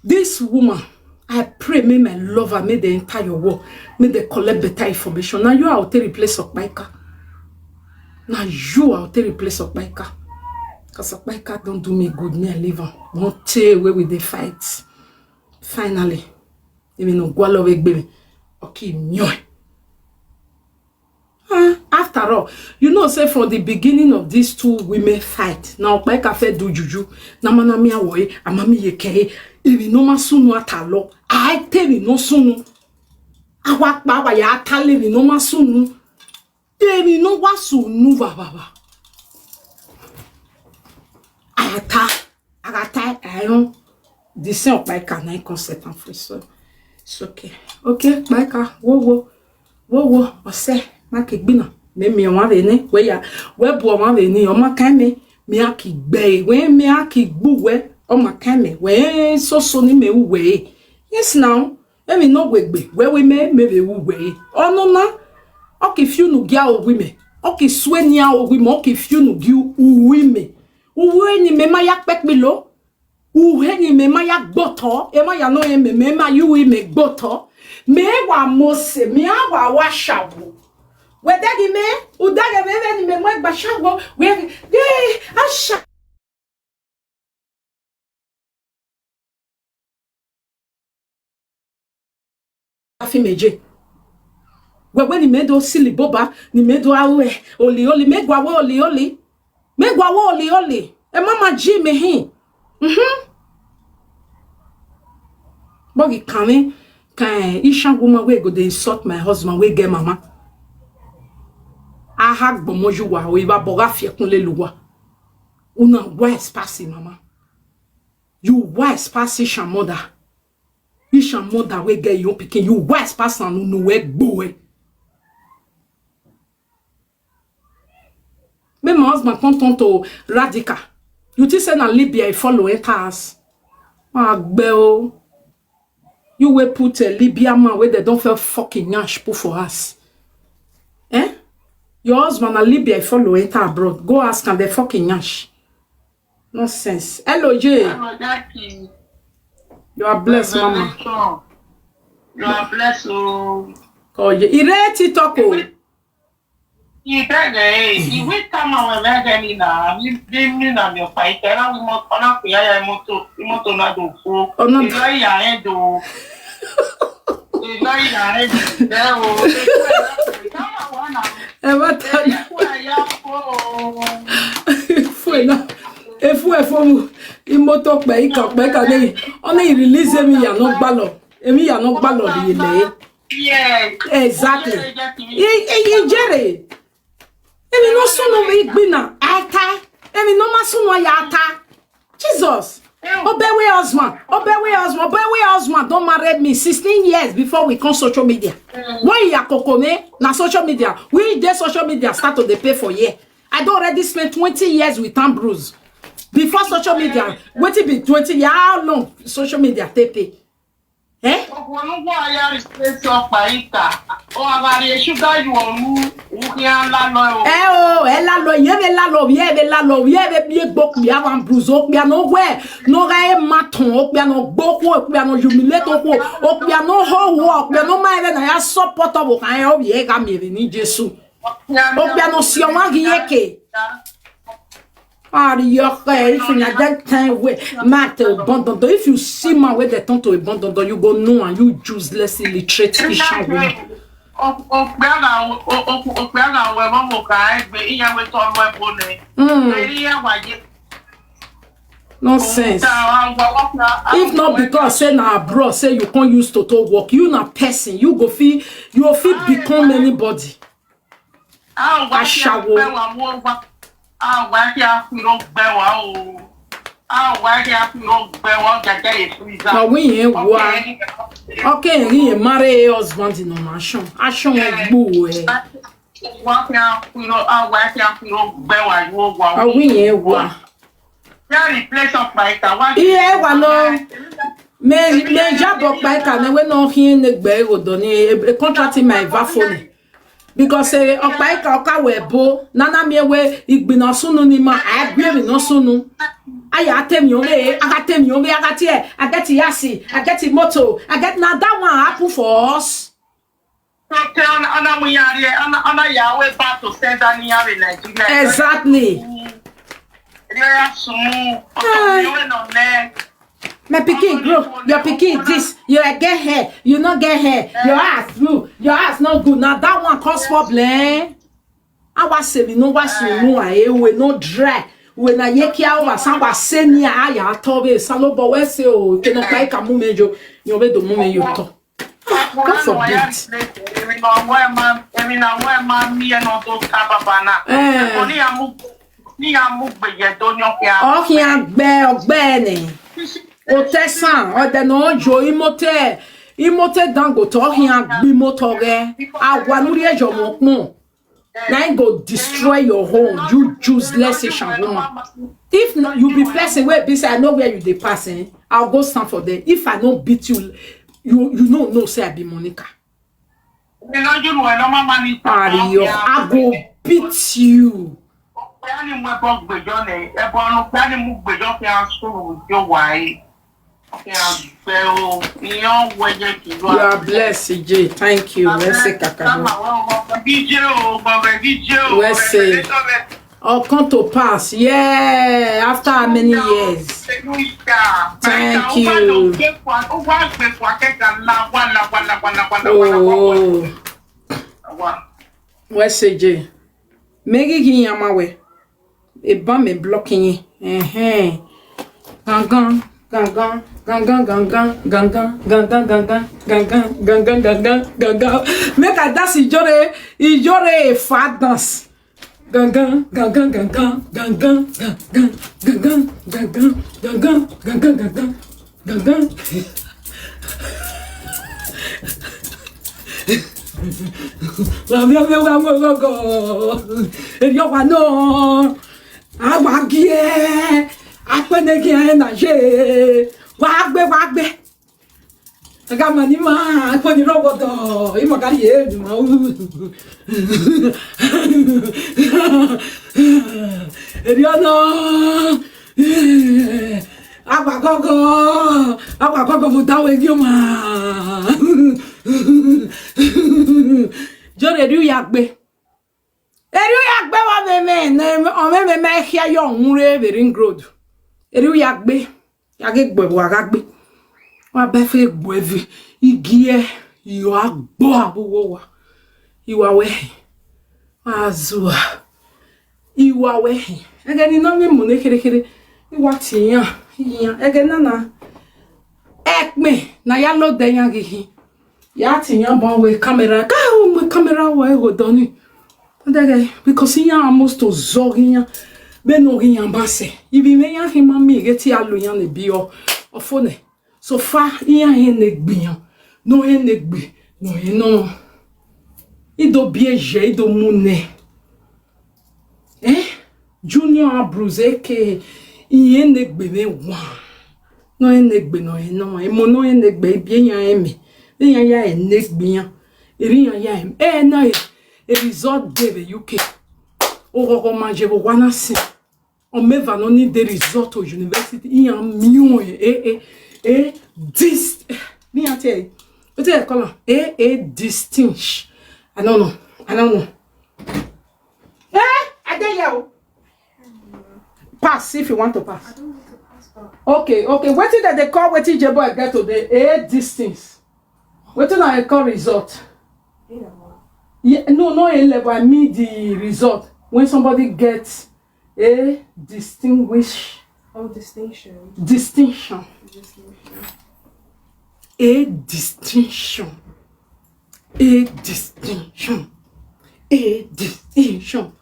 this woman, I pray, may my lover, may they enter your world, may they collect better information. Now you are to replace Okpaika. Now you are to replace Okpaika. Because Okpaika don't do me good, me I leave her. Won't tell where we they fight. Finally, even no gwalo we gbe. Okay, nyoy. Ah, after all, you know, say from the beginning of these two women fight, now Okpaika fe do juju, na mana mi awoye, amami ye ke, emi no ma sunu atalo, I tell me no sunu. Awa pa wa ya atale mi no ma sunu. Emi no wa sunu va va va. Ata, ata, I don't. This thing Okpaika na concept and free so. It's okay. Okay, Okpaika, wo wo. Wo wo, ose, ma ki gbina. Me mi wa ve ni, we ya, we bu wa ve ni, o ma ka me, mi a ki gbe, we mi a ki gbu we. Oma keme, we so so ni me uwe. Yes now. Emi no gwegbe, we we me me we uwe. Ono na. Oki fiu nu gia owi me. Oki swe ni a owi me, oki fiu nu gi uwi me. Uwe ni me ma ya pek mi lo. Uhe ni me ma ya gboto, e ma ya no e me, me ma yu e me gboto. Me wa mose, me a wa wa shawo. We de gi me, u de gi me, me ni me mo gba shawo. We de asha. Afi meje. We we ni me do sili boba, ni me do awe, oli oli, me gwa we oli oli. Me gwa wo oli oli. E mama ji me hin. Mhm. Bogi kane kan ishan woman we go dey insult my husband we get mama. Aha gbomo you wa o iba boga fi ekun le luwa. Una wise pass mama. You wise pass ishan mother. Ishan mother we get your pikin. You wise pass and unu we gbo we. Make my husband come turn to radical. You think say na Libya he follow enter us? Agbe o. You wey put a Libya man wey dem don feel fucking nyash put for us. Eh? Your husband na Libya he follow enter abroad. Go ask am the fucking nyash. Nonsense. Hello, Jay. Hello, Jackie. You are blessed, mama. Revelation. You are blessed, oh. Oh, yeah. Ire TikTok, oh. You tell me, hey, you will come and we get me now. You bring me now, your fight. Tell her we must honor for your motor. You must honor the fool. Oh, no. You know you are head, oh. You know you are head. There, oh. Come on, one now. Ẹ má tán. Efu ẹ náà. Efu ẹ fún mi. Imoto pẹ ika pẹ ika ne. Ọ na release mi ya no gbalọ. Emi ya no gbalọ ri le. Yes. Exactly. I i jere. Emi no sunu mi gbina. Ata. Emi no ma sunu ya ata. Jesus. Obewe husband, Obewe husband, Obewe husband don marry me sixteen years before we come social media. When you are kokome, na social media. We dey social media start to dey pay for here. I don already spend twenty years with Ambrose. Before social media, wetin be twenty years? How long social media take pay? Eh? Ogwonugwu aya replace Okpaika. O abari sugar you onu. Ukian la lo. Eh, oh, eh, la lo, ye be la lo, ye be la lo, ye be be gbok bi awan bruise, okpia no we, no ga e maton, okpia no gboko, okpia no humiliate oko, okpia no ho wo, okpia no ma ebe na ya support of kan e obi e ga mi ni Jesu. Okpia no si o ma gi yeke. Are you okay? If you not that time way, matter abandon. If you see man where they turn to abandon, you go no and you useless illiterate Christian woman. Okpia na okpia na we mo mo ka egbe iya we to we bone. Mm. Iya wa ye. Nonsense. If not because say na abroad say you can't use to to work, you na person, you go feel, you feel become anybody. Ashawo. Awa ki a fi ro gbe wa o. Awa ki a fi ro gbe wa o, jaja ye freezer. Na we yen wa. Okay, ri yen marry husband in on action. Action e gbo e. Wa ki a fi ro, awa ki a fi ro gbe wa yo wa. A we yen wa. Ya replace Okpaika wa. Iye wa no. Me me jabo Okpaika ne we no hin ne gbe e go do ni e contract my va phone. Because eh, Okpaika oka we bo nana mi we igbina sunu ni ma a gbe mi no sunu. Aya temi ore, aga temi ore, aga tie, I get yasi, I get motor, I get na that one happen for us. So tell ana mu yari ana ana ya we back to send ani ya we Nigeria. Exactly. Ria sumu. Oto mi we no ne. My pikin grow, your pikin this, you get hair, you no get hair, your ass blue, your ass no good. Now that one cause problem. Awa se mi no wa sunu a e we no dry. We na ye ki a wa san wa se ni a ya to be san lo bo we se o ke no pa ka mu me jo, yo be do mu me yo to. God forbid. Emi na we ma emi na we ma mi e no to ka baba na. Eh. Ko ni amu ni amu gbe ye do ni o ke a. O ki a gbe ogbe ni. O te san o de no jo imote imote Dangote o ki a gbe moto re. Awa nu ri ejo mo pon. Na im go destroy your home, you useless Asian woman. If na, you be person wey be say I know where you dey pass, eh? I'll go stand for there. If I no beat you, you you no know say I be Monica. Ìlọ́jú lu ẹ̀ lọ́mọ máa ní Ariyo, I go beat you. Ọ̀pẹ́ ni mo ẹbọ gbèjọ́ ni ẹbọ ọ̀nù pẹ́ ni mo gbèjọ́ kí a sọ̀rọ̀ yóò wáyé. Kí a fẹ́ o, ìyàn wẹ̀yẹ kì í lọ. You are blessed, J J. Thank you. Ẹ ṣé kàkà. Káma wọ́n ọmọ bíbí jẹ́ o, ọmọ bíbí jẹ́ o. Wẹ́sẹ̀. All come to pass. Yeah, after how many years? Hallelujah. Thank Ó wá lọ you. gbé kwa, ó wá gbé kwa kẹ́kẹ́ la wá la wá la wá la wá la wá la wá. Oh, Wá. Wẹ́sẹ̀ J J. Megi ki yama we. E ba me blocking. Eh. Gangan, gangan, gangan, gangan, gangan, gangan, gangan, gangan, gangan, gangan, gangan. Make I dance ijore, ijore a fat dance. Gangan, gangan, gangan, gangan, gangan, gangan, gangan, gangan, gangan, gangan, gangan, gangan. Wàmíọ́mí wà wọ́n gọ́gọ́. Èyí ọ̀pá náà. Àwa gí ẹ́. Apẹ́nẹ́gí ẹ̀ nà ṣe. Wà á gbé, wà á gbé. Ẹ̀ka mọ̀ ní máa pọ́n ní rọ́gbọ̀dọ̀. Ìmọ̀ ká yé èdè máa wù. Èyí ọ̀nà. Àwa gọ́gọ́. Àwa gọ́gọ́ mo dáwọ́ ẹgbẹ́ ọmọ. Jọ́rọ̀ èdè yà gbé. Eri ya gbe wa meme, ne ome meme hia yo nwure be ring road. Eri ya gbe, ya ge gbe wa ga gbe. Wa be fe gbe vi, igie, yo agbo abuwo wa. Iwa we. Azua. Iwa we. Ege ni no mi mu ne kere kere. Iwa ti yan, yan. Ege na na. Ekme, na ya lo de yan gi hi. Ya ti yan bon we camera. Ka o mo camera wa e go doni. Ndege, because yan almost to zog yan. Be no gi yan ba se. Ibi me yan hi ma mi ge ti alu yan ne bi o. O fo ne. So far yan he ne gbi yan. No he ne gbi. No he no. Ido bi eje, ido mu ne. Eh? Junior Abruz eke iye negbe me wa. No enegbe no eno. Emo no enegbe bi eyan eme. Eyan ya enegbe yan. Eri yan ya em. Eh, na e. E result de be U K. O gogo ma je bo wa na si. O me va no ni de result o university. Iyan mi o e e e e dis. Ni ate. What do you call am? E e distinct. I don't know. I don't know. Eh? I dey here o. Pass if you want to pass. Okay, okay. Wetin dem dey call wetin J boy get today? A distance. Wetin I call result? Yeah, no, no A level. I mean the result. When somebody gets a distinguish Oh, distinction. Distinction. Distinction. A distinction. A distinction. A distinction.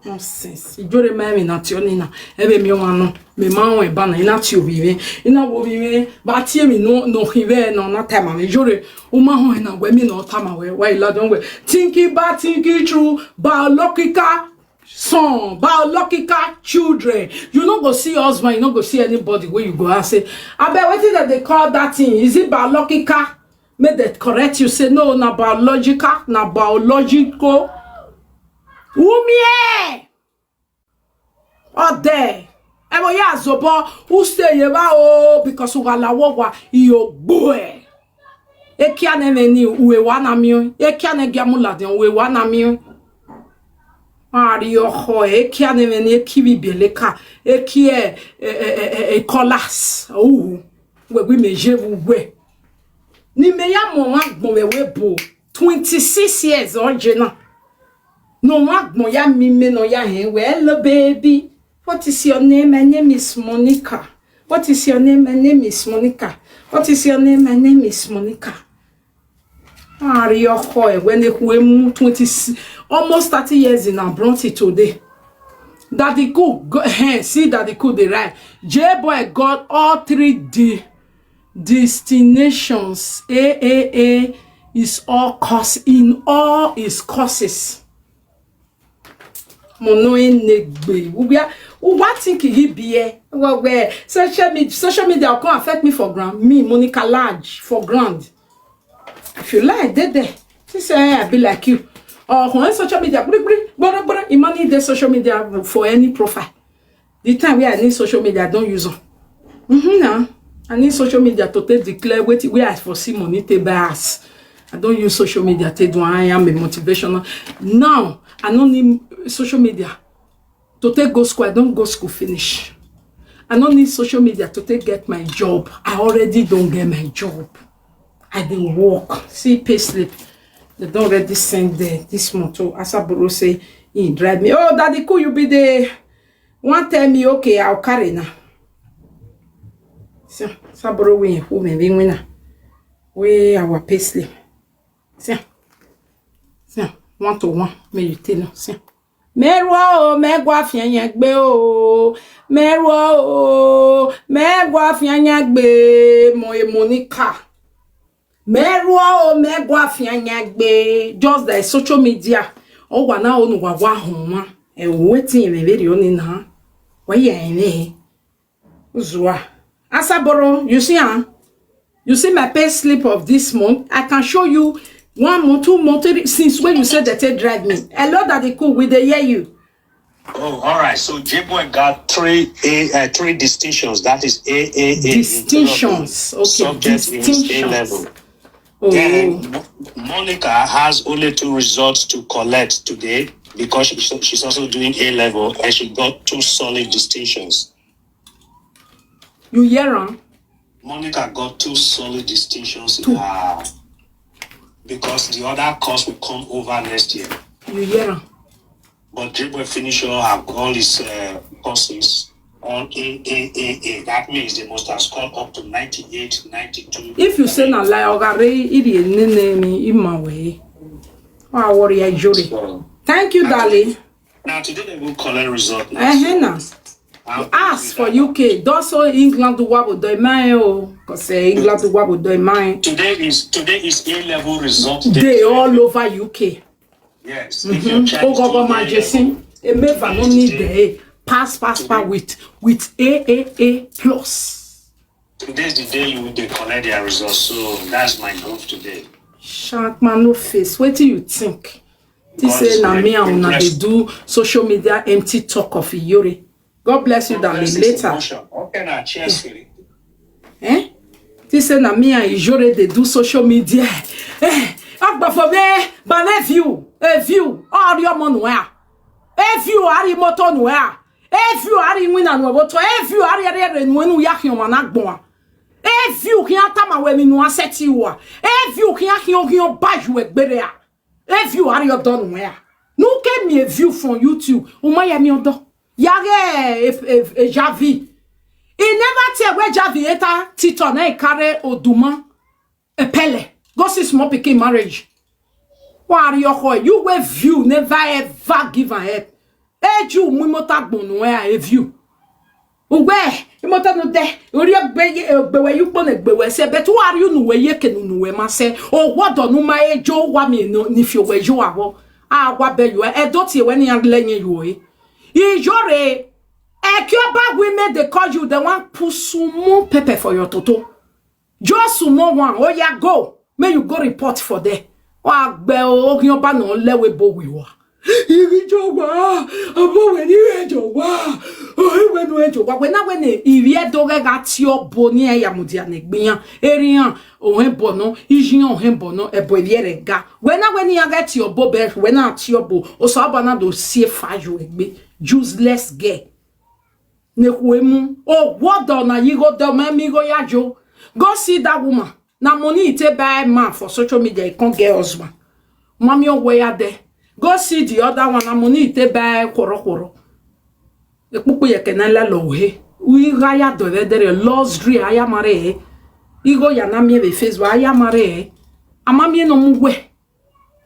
Nonsense. Ijore ma mi na ti oni na. Ebe mi o ma no. Me ma won e ba na ina ti obi we. Ina wo bi we. Ba ti mi no no hi we no na time mi jore. O ma hon na we mi no time we. Wa ila don we. Thinking bad, thinking true. Biological son, biological children. You no go see husband, you no go see anybody wey you go ask say, abeg, wetin dem dey call that thing? Is it biological? Make dem correct you say no, na biological, na biological. Wumie! Ode. Ebo ya zobo, u stay ye ba o, because u gala wo wa, iyo gbo e. Ekia ne me ni uwe wa na mi o. Ekia ne gia mu la de uwe wa na mi o. Ari oho, ekia ne me ni eki bi bieleka. Eki e, e, e, e, e, e, kolas. Uhu. We wi me je wu we. Ni me ya mo ma gbon we we bo. Twenty-six years o je na. No ma gbon ya mi me no ya hen we. Hello, baby. What is your name? My name is Monica. What is your name? My name is Monica. What is your name? My name is Monica. Ari oho e, when they who mu twenty, almost thirty years in abroad till today. Daddy cool, go, eh, see Daddy cool dey right. J boy got all three D destinations. A A A Is all cause in all his causes. Mono enegbe. We are, what think he be here? Well, where social media, social media will come affect me for ground. Me, Monica Large, for ground. If you like, they there. She say, "Eh, I be like you." Or on social media, bri, bri, bri, bri, imagine the social media for any profile. The time where I need social media, I don't use them. Mm-hmm, now. I need social media to take declare what where I foresee money to buy us. I don't use social media to do. I am a motivational. Now, I don't need social media to take go school. I don't go school finish. I don't need social media to take get my job. I already don't get my job. I dey work. See pay slip. They don't already send there this month. So Asaboro say he drive me. Oh, Daddy, could you be the one tell me, okay, I'll carry now. So Saboro we who may be winner. We our pay slip. So, so one to one. May you tell them. So. Meruo o, megwa fianya gbe o. Meruo o, megwa fianya gbe. Mo e Monica. Meruo o, megwa fianya gbe. Just the social media. Oh, wa na onu wa wa homa. E wetin me very oni na. Wa ya ene. Uzua. Asaboro, you see, huh? You see my pay slip of this month? I can show you one month, two month, three, since when you said that they drive me. Hello, Daddy Cool, we dey hear you. Oh, all right. So J-Boy got three A, uh, three distinctions. That is A A A. Distinctions. Okay, Subject in his A distinctions. Level. Oh, Then Mo- Monica has only two results to collect today because she, she's also doing A Level and she got two solid distinctions. You hear am? Monica got two solid distinctions in her because the other course will come over next year. You hear am? But J-Boy finish all her all his uh, courses on A A A A. That means they must have scored up to ninety-eight, ninety-two. If you say na lie, ogare iri enene mi imawe. Wa worry ya jori. So, Thank you, darling. Now today they will collect result. Eh, na. Ask for U K. Doso England wabo do mine o. Cause eh, England wabo do mine. Today is today is A Level result day. They all over U K. Yes. If your child is Ogogo doing A Majesin. Level, Emeva no need the pass pass pass with with A A A plus. Today is the day you will dey collect their results. So that's my group today. Shark man no face. What do you think? This God is say na very me and una dey impressed. Do social media empty talk of Iyore. God bless you, darling. Blessings Later. Emotion. Okay, now cheers, Philly. Eh? This say na me and Iyore dey do social media. Eh, agba for me, but a view, a view, all your money where? A view, ari moto nwe a. A view, ari win and moto. A view, ari ari re nwe nu ya hion man agbon a. A view, ki atama we mi nu asset you a. A view, ki a hion hion baju egbere a. A view, ari odon nwe a. Nu ke mi a view from YouTube. Uma ya mi odo. Yare e, e, e Javi. He never tell where Javi eta Tito na e carry Oduma. Epele. Go see small pikin marriage. Wa ari oko e. You we view never ever give a help. Eju mu imota gbonu e a view. Ugbe imota no de. Ori egbe ye egbe we you pon egbe we se, but wa ari unu we ye ke nu we ma se. O wodo nu ma ejo wa mi no ni fi we jo awo. A wa be you e do ti we ni angle you e. Iyore. E ki oba we me they call you, they want put some more pepper for your toto. Just small one. Oh yeah, go. May you go report for there. Wa gbe o okin oba na lewe bo wi wa. Iri jo wa. Abo we ni re jo wa. O we nu e jo wa. We na we ni iri e do ge ga ti obo ni e ya mudia ne gbiyan. Eriyan o hen bo no, ijiyan o hen bo no, ebo iri e re ga. We na we ni ya ge ti obo be, we na ti obo. O so aba na do si e fa yo egbe. Useless girl. Nekuemu. Oh, what do na you go do me mi go ya jo. Go see that woman. Na money e take buy man for social media, he can't get husband. Mami o we ya there. Go see the other one. Na money e take buy koro koro. Epupu ye ke na la lo he. We ga ya do there there luxury aya mare. Igo ya na mi be Facebook aya mare. Ama mi no mu we.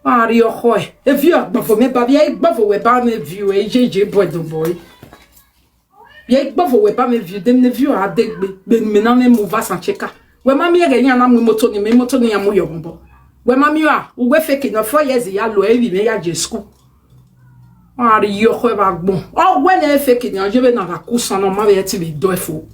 Ari oko e. If you are gbavo me ba, bia gbavo we ba me view e je je boy do boy. Bia gbavo we ba me view dem ne view a de gbe gbe me na ne mu va san cheka. We ma mi e ge yan na mu moto ni me moto ni ya mu yo bo. Wema miwa, uwe fake no four years ya lo evi me ya je school. Ari yo kwe ba gbon. O we ne fake ni anje be na ga kusan no ma be ti be do efo.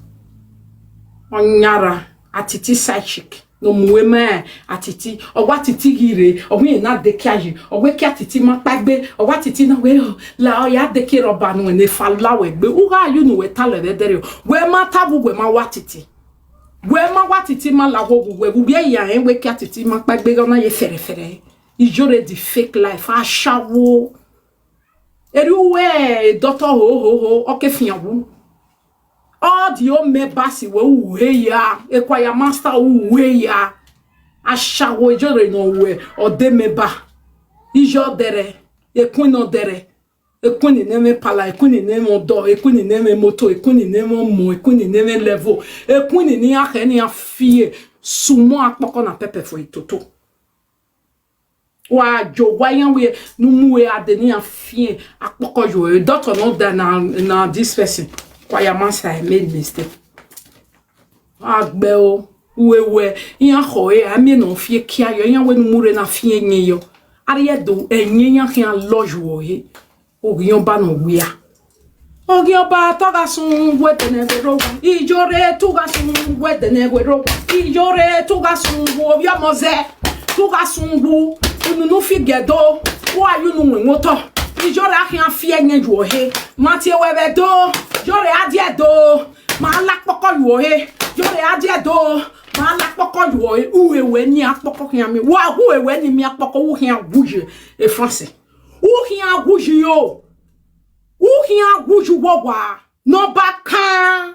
Onyara, atiti side chick. No muwe me, atiti. Owa titi gire, owe na de kiaji. Owe ki atiti ma pagbe, owa titi na we o. La o ya de ki roba no ne fa la we gbe. Uga you no we ta le de dere o. We ma tabu we ma wa titi. We ma wa titi ma la wo we. We ya en we ki atiti ma pagbe na ye fere fere. Ijore di fake life. Ashawo. Eri uwe doctor ho ho ho. Oke fianwu. All the old members we uwe ya. Ekwaya master uwe ya. Ashawo ijore no we. Ode member. Ijo dere. Ekun no dere. Ekun ni neme pala. Ekun ni neme odo. Ekun ni neme moto. Ekun ni neme mo. Ekun ni neme level. Ekun ni ni ahe ni afie. Sumo akpoko na pepe for itoto. Wa jo wa yan we numu we ade ni afie akpoko yo. Doctor no da na na this person. Kwaya master, I made mistake. Agbe o, uwe we, iyan ho e, ami no fie kia yo, iyan we numu re na fie nyen yo. Ari e do enyen yan kian lo yo he. Ogion ba no wia. Ogion ba toga sun we tene we ro. Ijore tuga sun we tene we ro. Ijore tuga sun wo ya moze. Tuga sun wu. Ununu fi gedo. Wa yu nu we moto. Ijore ahian fi enye ju ohe. Mati ewe be do. Jore adie do. Ma la poko ju ohe. Jore adie do. Ma la poko ju ohe. Uwe we ni apoko hian mi. Wa uwe we ni mi apoko u hian wuje. E France. U hian wuje yo. U hian wuje wo wa. No ba kan.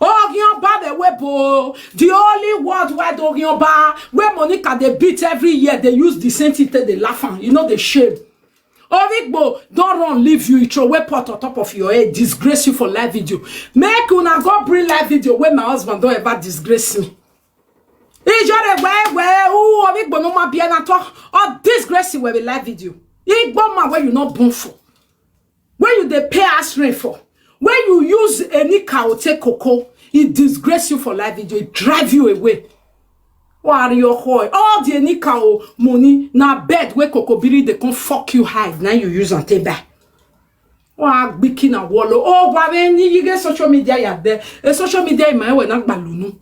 Ogion ba be we bo. The only worldwide Ogion ba. Where Monica they beat every year. They use the same thing. They laugh am. You know the shame. Origbo don't run leave you. He throw away pot on top of your head. Disgrace you for live video. Make una go bring live video where my husband don't ever disgrace me. Ijore we we u Origbo no ma be na to. Or disgrace you will be live video. Igbo man where you not born for. When you dey pay house rent for, when you use any cow take cocoa, e disgrace you for life, e dey drive you away. Worry your hoy. All the any cow money na bed wey kokobiri dey come fuck you hide na you use am take buy. Wa gbiki na wolo. Oh, wa when you get social media ya there. A social media in my way na gbalunu.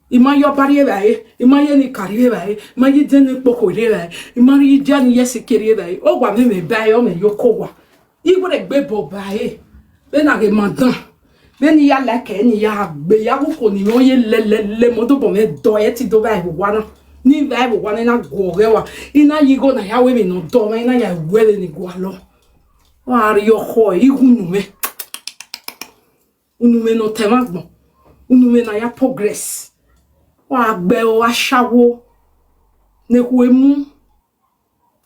Ima yo bari e bai, ima ye ni kari e bai, ima ye deni poko re bai, ima ye jani ye sikiri e bai. O wa me me bai o me yo ko wa. Igbo re gbe bo bai. Be na ge madan. Be ni ya like ni ya gbe ya ku ko ni yo ye le le le mo do bo me do e ti do bai bo wa na. Ni bai bo wa na go re wa. Ina yi go na ya we mi no do ma ina ya we le ni go alo. Wa ri yo ho e igu nu me. Unu me no tema gbon. Unu me na ya progress. Wa gbe o ashawo. Ne ku emu.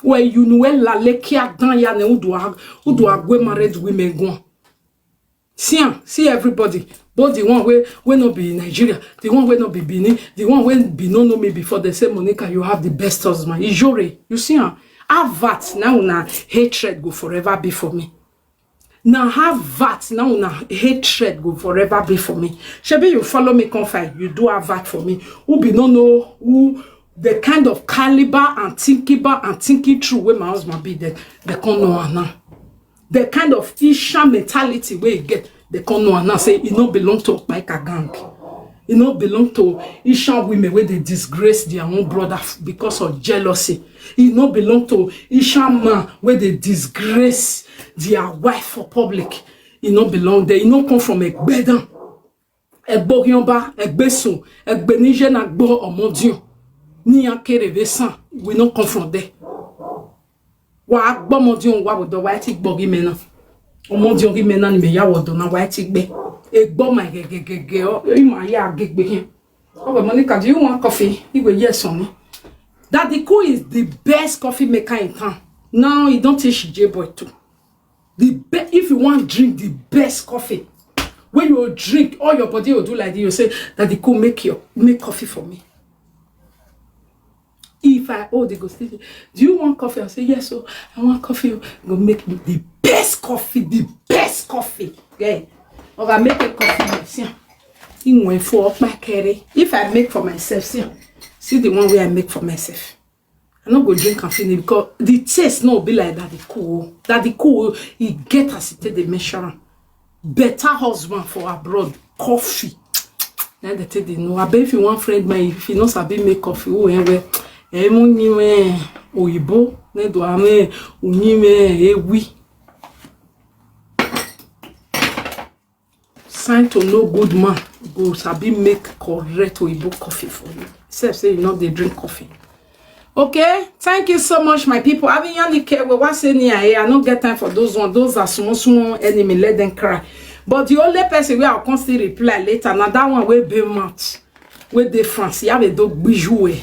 We you know we la le ki adan ya ne udu a udu a gwe married women go. See am, see everybody. Both the one wey wey no be Nigeria, the one wey no be Benin, the one wey be no know me before, they say, Monica, you have the best husband. Ijore, you see am. Avat now na hatred go forever be for me. Now have that now na hatred go forever be for me. Shebi you follow me come fight, you do have that for me. Who be no know who the kind of caliber and thinking back and thinking through where my husband be that they can't know her now. The kind of Isha mentality where you get, they can't know her now. Say it no belong to Okpaika gang. E no belong to Isha women where they disgrace their own brother because of jealousy. E no belong to Isha man where they disgrace their wife for public. E no belong there. E no come from Egbedan. Egbo Yonba, Egbesun, Egbenije na Gbo Omodion. Ni Akereve san, we no come from there. Wa gbo mo di un wa wo do wa ti gbo gi me na. O mo di un gi me na ni me ya wo do na wa ti gbe. E gbo ma ge ge ge ge o, e ma ya ge gbe hin. O we Monica, do you want coffee? He go yes on me. Daddy Cool is the best coffee maker in town. Now he don't teach J boy too. The be- if you want drink the best coffee, when you drink, all your body will do like this. You say, "Daddy Cool, make your make coffee for me." If I oh they go say, "Do you want coffee?" I say, "Yes, so I want coffee." Go make me the best coffee, the best coffee. Yeah. Or I make a coffee myself. He went for my carry. If I make for myself, see, See the one wey I make for myself. I no go drink am finish because the taste no be like Daddy Cool. Daddy Cool, e get as e take dey measure am. Better husband for abroad, coffee. Na dey take dey know. Abeg, if you wan friend me, if you no sabi make coffee, oh, eh, well, eh, mo ni, eh, oyibo, ne do am, eh, unyi, eh, ewi. Sign to no good man go sabi make correct oyibo coffee for you. Except say you no dey drink coffee. Okay, thank you so much, my people. Having Yanni Kewe, what's in here? I no get time for those one. Those are small, small enemy. Let them cry. But the only person where I'll constantly reply later, now that one will be much. With the France, you have a dog bijou.